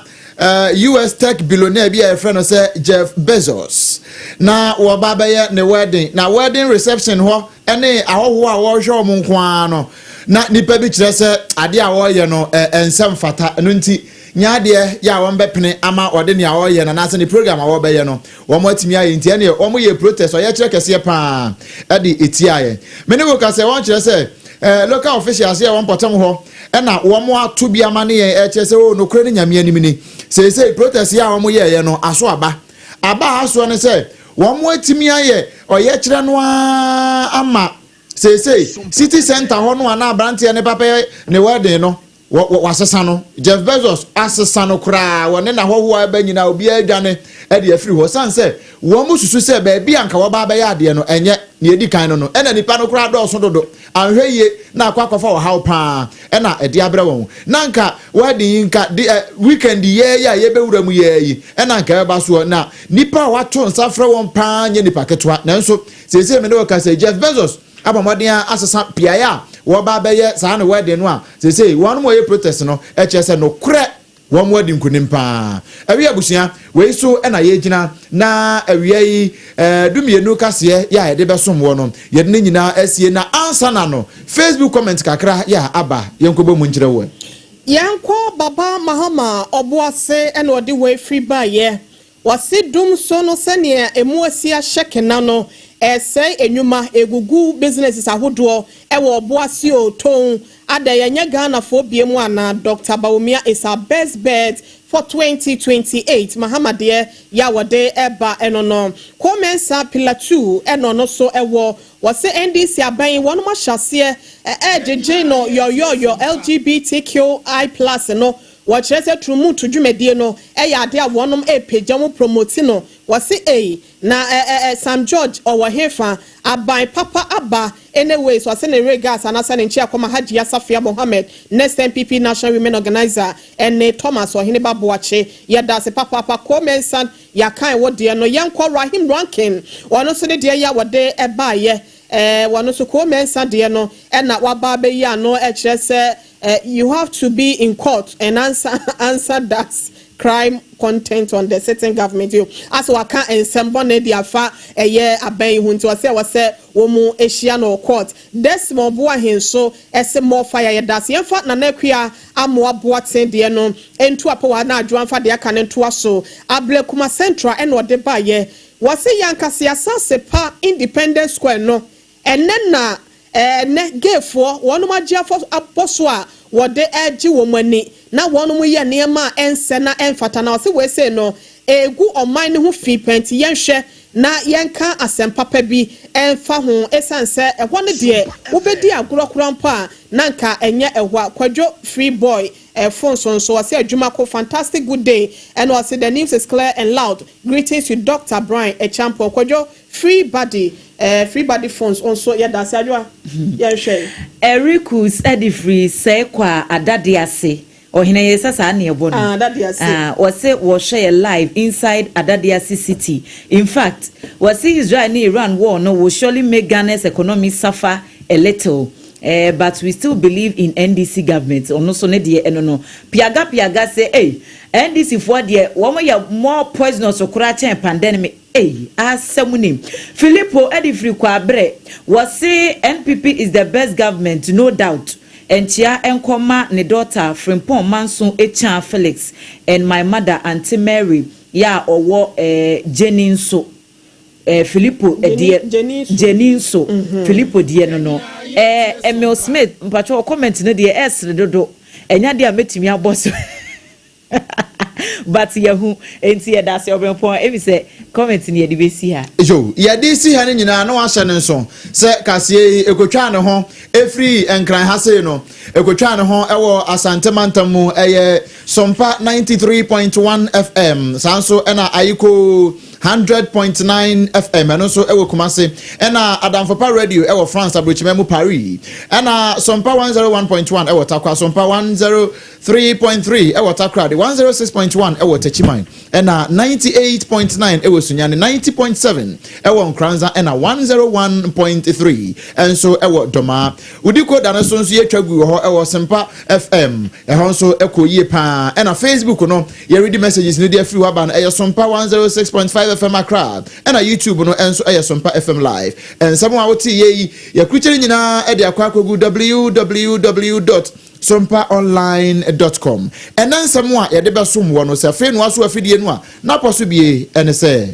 US tech billionaire bi a yɛfrɛ no sɛ Jeff Bezos na wɔba bɛyɛ ne wedding. Na wedding reception hɔ ne ahɔhoɔ a wɔrehwɛ wɔn nko ara no, na nipa bi kyerɛ sɛ adeɛ a wɔreyɛ no ɛnsɛ mfata. Ɛno nti nyɛ adeɛ yɛ a wɔbɛpene ama ɔde nea ɔreyɛ no anaasɛ ne program a wɔbɛyɛ no wɔn atumi ayɛ nti ɛneɛ wɔn yɛ protest ɔyɛkyerɛ kɛseɛ paa ɛde ɛtiaeɛ. Me ne wo ka sɛ wɔn kyerɛ sɛ eh, local officials yɛ wɔn mpɔtam hɔ ɛna wɔn ato bi ama ne yɛn ɛkyerɛ sɛ o oh, nokorɛ ne Nyame anim ni seesei protest yɛ a wɔn yɛɛyɛ no aso aba aba asoɔ ne sɛ wɔn atumi ayɛ ɔyɛkyerɛ no ara ama seesei city center hɔ no a na aberanteɛ ne papa yɛ ne wedding no Wɔ, wɔ, wɔasesa no. Jeff Bezos asesa no koraa. Wɔne n'ahɔhoɔ a ɛba nyinaa, obiara adwane de afiri hɔ. Ɛsiane sɛ wɔsusu sɛ baabi a anka wɔba abɛyɛ adeɛ no, ɛnyɛ nea ɛdi kan no no, ɛna nnipa no koraa dɔɔso dodo. Anhwɛ yie na akɔ akɔfa ɔhaw pa ara na ɛde abrɛ wɔn. Na anka wedding yi nka de, ɛ, weekend yi ara yi a yɛbɛwura mu yi ara yi na anka ɛbɛba soɔ. Na nnipa a wɔato nsa frɛ wɔn pa ara nyɛ nnipa ketewa. Nanso seesei me ne wo kasa yi, Jeff Bezos abɔ mmɔden ara asesa beaeɛ a wɔreba abɛyɛ saa ne wedding no a seesei wɔn a wɔyɛ protest no kyerɛ sɛ nokorɛ wɔn adi nkunim paa. Awia abusua, wei so na yɛgyina na awia yi eh, dumienu kaseɛ yɛ a yɛde bɛsom wɔ no yɛde ne nyinaa asie na ansa na no Facebook comment kakra yɛ a aba yɛnkɔbɔ mu nkyerɛ woɛ. Yɛnkɔ Baba Mahama Ɔboase na ɔde wei firi baeɛ. Wɔse dum so no sɛnea emu asi ahyɛ kena no ɛresɛe nnwuma, ɛregugu businesses ahodoɔ ɛwɔ Ɔboase o, Tong, adɛn yɛnyɛ Ghanafoɔ biom anaa, Doctor Bawumia is our best bet for 2028, Mahama deɛ yɛ a wɔde ɛba ɛno no. Ko Mensah Pillar 2 ɛna ɔno nso ɛwɔ, wɔse NDC aban yi wɔnom ahyɛ aseɛ ɛregyegye no yɔyɔyɔ LGBTQI plus no Wɔkyerɛ sɛ Trumutu dwumadie no yɛ adeɛ a wɔnom repagya mu promoti no. Wɔse ei, na ɛ ɛ ɛ Sam George ɔwɔ hefa? Aban papa aba Anyways, wɔse ne regards anaasɛ ne nkyea kɔma Hajia Safia Mohammed, next NPP National Women Organiser ɛne Thomas Ɔheneba Boakye. Yɛdaase papaapa. Koo Mensah, yɛakan wo deɛ no. Yɛnkɔ Rahim Rankin, ɔno nso ne deɛ yi a wɔde baeɛ. Ɛɛ, wɔno nso Koo Mensah deɛ no na waba abɛyi ano kyerɛ sɛ Eh you have to be in court and answer answer that crime content on the sitting government yo asɛ waka nsɛm bɔne de afa ɛyɛ aban yi ho nti ɔsɛ ɛwɔ sɛ wɔn hyia no wɔ court. Desmond Boahen nso ɛse more fire yɛdase yɛnfa Nana Akua Amoah Boateng deɛ no nto apɔw a na Adwoa nfa deɛ aka no ntoa so. Ablekuma Central ɛna ɔde baeɛ wɔse yɛankasa yɛasase pa Independence Square no Ɛnnɛ na ɛnnɛ gayfoɔ wɔnom agye afɔ abɔ so a wɔde regye wɔn ani na wɔnom yɛ nneɛma a ɛnsɛ na ɛmfata na ɔse wei sei no ɛregu ɔman no ho fi paa nti yɛnhwɛ na yɛnka asɛm papa bi mfa ho ɛsiane sɛ ɛhɔ no deɛ wobɛdi agorɔ koraa mpo a na nka ɛnyɛ ɛhɔ a Kwadwo Free Boy phone so nso ɔse adwuma ko fantastic good day ɛna ɔse the news is clear and loud greetings to Doctor Brian Acheampong Kwadwo Free body eh free body phones wo nso yɛ dase adwoa yɛn hwɛ. Erikus de firi sɛe kɔ a adade ase ɔhene yɛ sɛ saa ne ɛbɔ no Ah adade ase. Ah wɔse wɔhwɛ yɛ live inside adade ase city infact wɔse Israel ne Iran war no will surely make Ghana's economy suffer a little eh but we still believe in NDC government ɔno so ne deɛ ɛno no piaga piaga sɛ ei NDC foɔ deɛ wɔn yɛ more poisonous koraa kyɛn pandemic Ei asɛm ni. Philippo de firi Kwabrɛ, wɔse NPP is the best government no doubt. Nkyea nkɔ ma ne daughter Frimpong Manso Ekyaa Felix and my mother Aunty Mary yɛ a ɔwɔ eh Gyeni nso eh Philippo deɛ Gyeni nso Philippo deɛ no no eh Emil Smith mpakyɛ wɔ comment no deɛ ɛsere dodo ɛnyɛ adeɛ a mɛtumi abɔ so. But yɛhu enti yɛdase ɔbrɛmpɔn efisɛ comment no yɛde besi ha. Yo, yɛde si ha no nyinaa na wahyɛ no nso sɛ kaseɛ yi ɛkɔtwaa ne ho ɛfiri Nkran ha sei no, ɛkɔtwaa ne ho ɛwɔ Asante mantam mu, ɛyɛ Sompa 93.1 FM, saa nso ɛna Ayiko 100.9 FM, ɛno nso ɛwɔ Kumase, ɛna Adamfopa Radio ɛwɔ France aburokyima mu Paris, ɛna Sompa 101.1 ɛwɔ Tarkwa, Sompa 103.3 ɛwɔ Takoradi, 106. 106.1 ɛwɔ Techiman, ɛna 98.9 ɛwɔ Sunyani, 90.7 ɛwɔ Nkoranza, ɛna 101.3 ɛnso ɛwɔ Dɔmaa. Wodi koda no so nso yɛtwa gu wɔ hɔ ɛwɔ Sempa FM, ɛhɔ nso ɛkɔ yie paa. Ɛna Facebook no, yɛredi messages no de afiri hɔ aba no, ɛyɛ Sompa 106.5 FM Accra, ɛna YouTube no ɛnso ɛyɛ Sompa FM Live. Nsɛm a wote yɛ yi, yɛkurukyɛ no nyinaa ɛde akɔ akɔgu www.sompaonline.com. Ɛnɛ nsɛm a yɛde bɛsom wɔ no sɛ afei no aso afidie no a n'apɔ so bie ɛne sɛ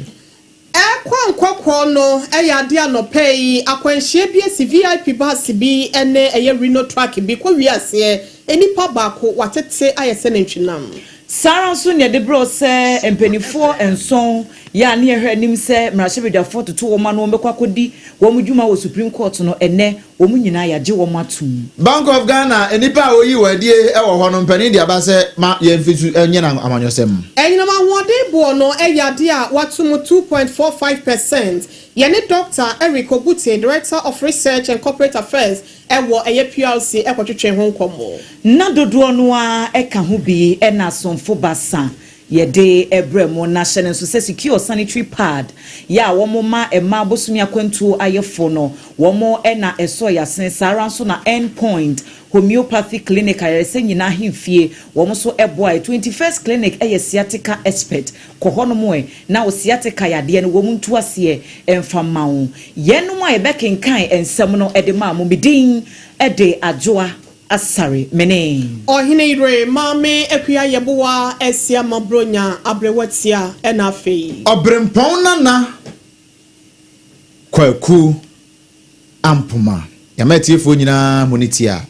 Ɛkɔ nkɔkɔɔ no yɛ adeɛ anɔpa yi akwanhyia bi asi VIP bus bi ne ɛyɛ Reno truck bi kɔ wie aseɛ nnipa baako watete ayɛ sɛ nantwinam. Saa ara nso na yɛde brɛ wo sɛ mpanimfoɔ nson yɛ a ne yɛhwɛ anim sɛ mmarahyɛbadwafoɔ toto wɔn ano wɔbɛkɔ akɔdi wɔn dwuma wɔ Supreme Court no, ɛnnɛ wɔn nyinaa yɛagye wɔn atom. Bank of Ghana, nnipa a wɔyi wɔn adie wɔ hɔ no, mpanin de aba sɛ ma yɛmfi so nyɛ no amanyɔsɛm. Anyinam ahoɔden boɔ no yɛ adeɛ a wɔato mu 2.45 percent. Yɛne Dɔkta Eric Obutey, Director of Research and Corporate Affairs wɔ ɛyɛ PRC kɔtwetwee ho nkɔmmɔ. Nna dodoɔ no ara ka ho bi na asomfo basa yɛde brɛ mo. Na hyɛ no nso sɛ Secure Sanitary Pad yɛ a wɔn ma mmaa bosome akwantuo ayɛfo no, wɔn na ɛsɔ yɛn asene. Saa ara nso na End Point Homeopathy Clinic ayaresa nyinaa ahemfie, wɔn nso boa yɛ. 21st Clinic yɛ sciatica expert. Kɔ hɔnom ɛ na wo sciatica yadeɛ no wɔn ntu aseɛ mfa mma wo. Yɛnom a yɛbɛkenkan nsɛm no de maa mo, me din de Adwoa Asare, me ne. Ɔhene yere Maame Akua Yeboah Asiamah Bronya Aberewa Tia ɛna afei. Ɔberempɔn Nana Kwaku Ampoma. Nyame atiefoɔ nyinaa mo ne tia.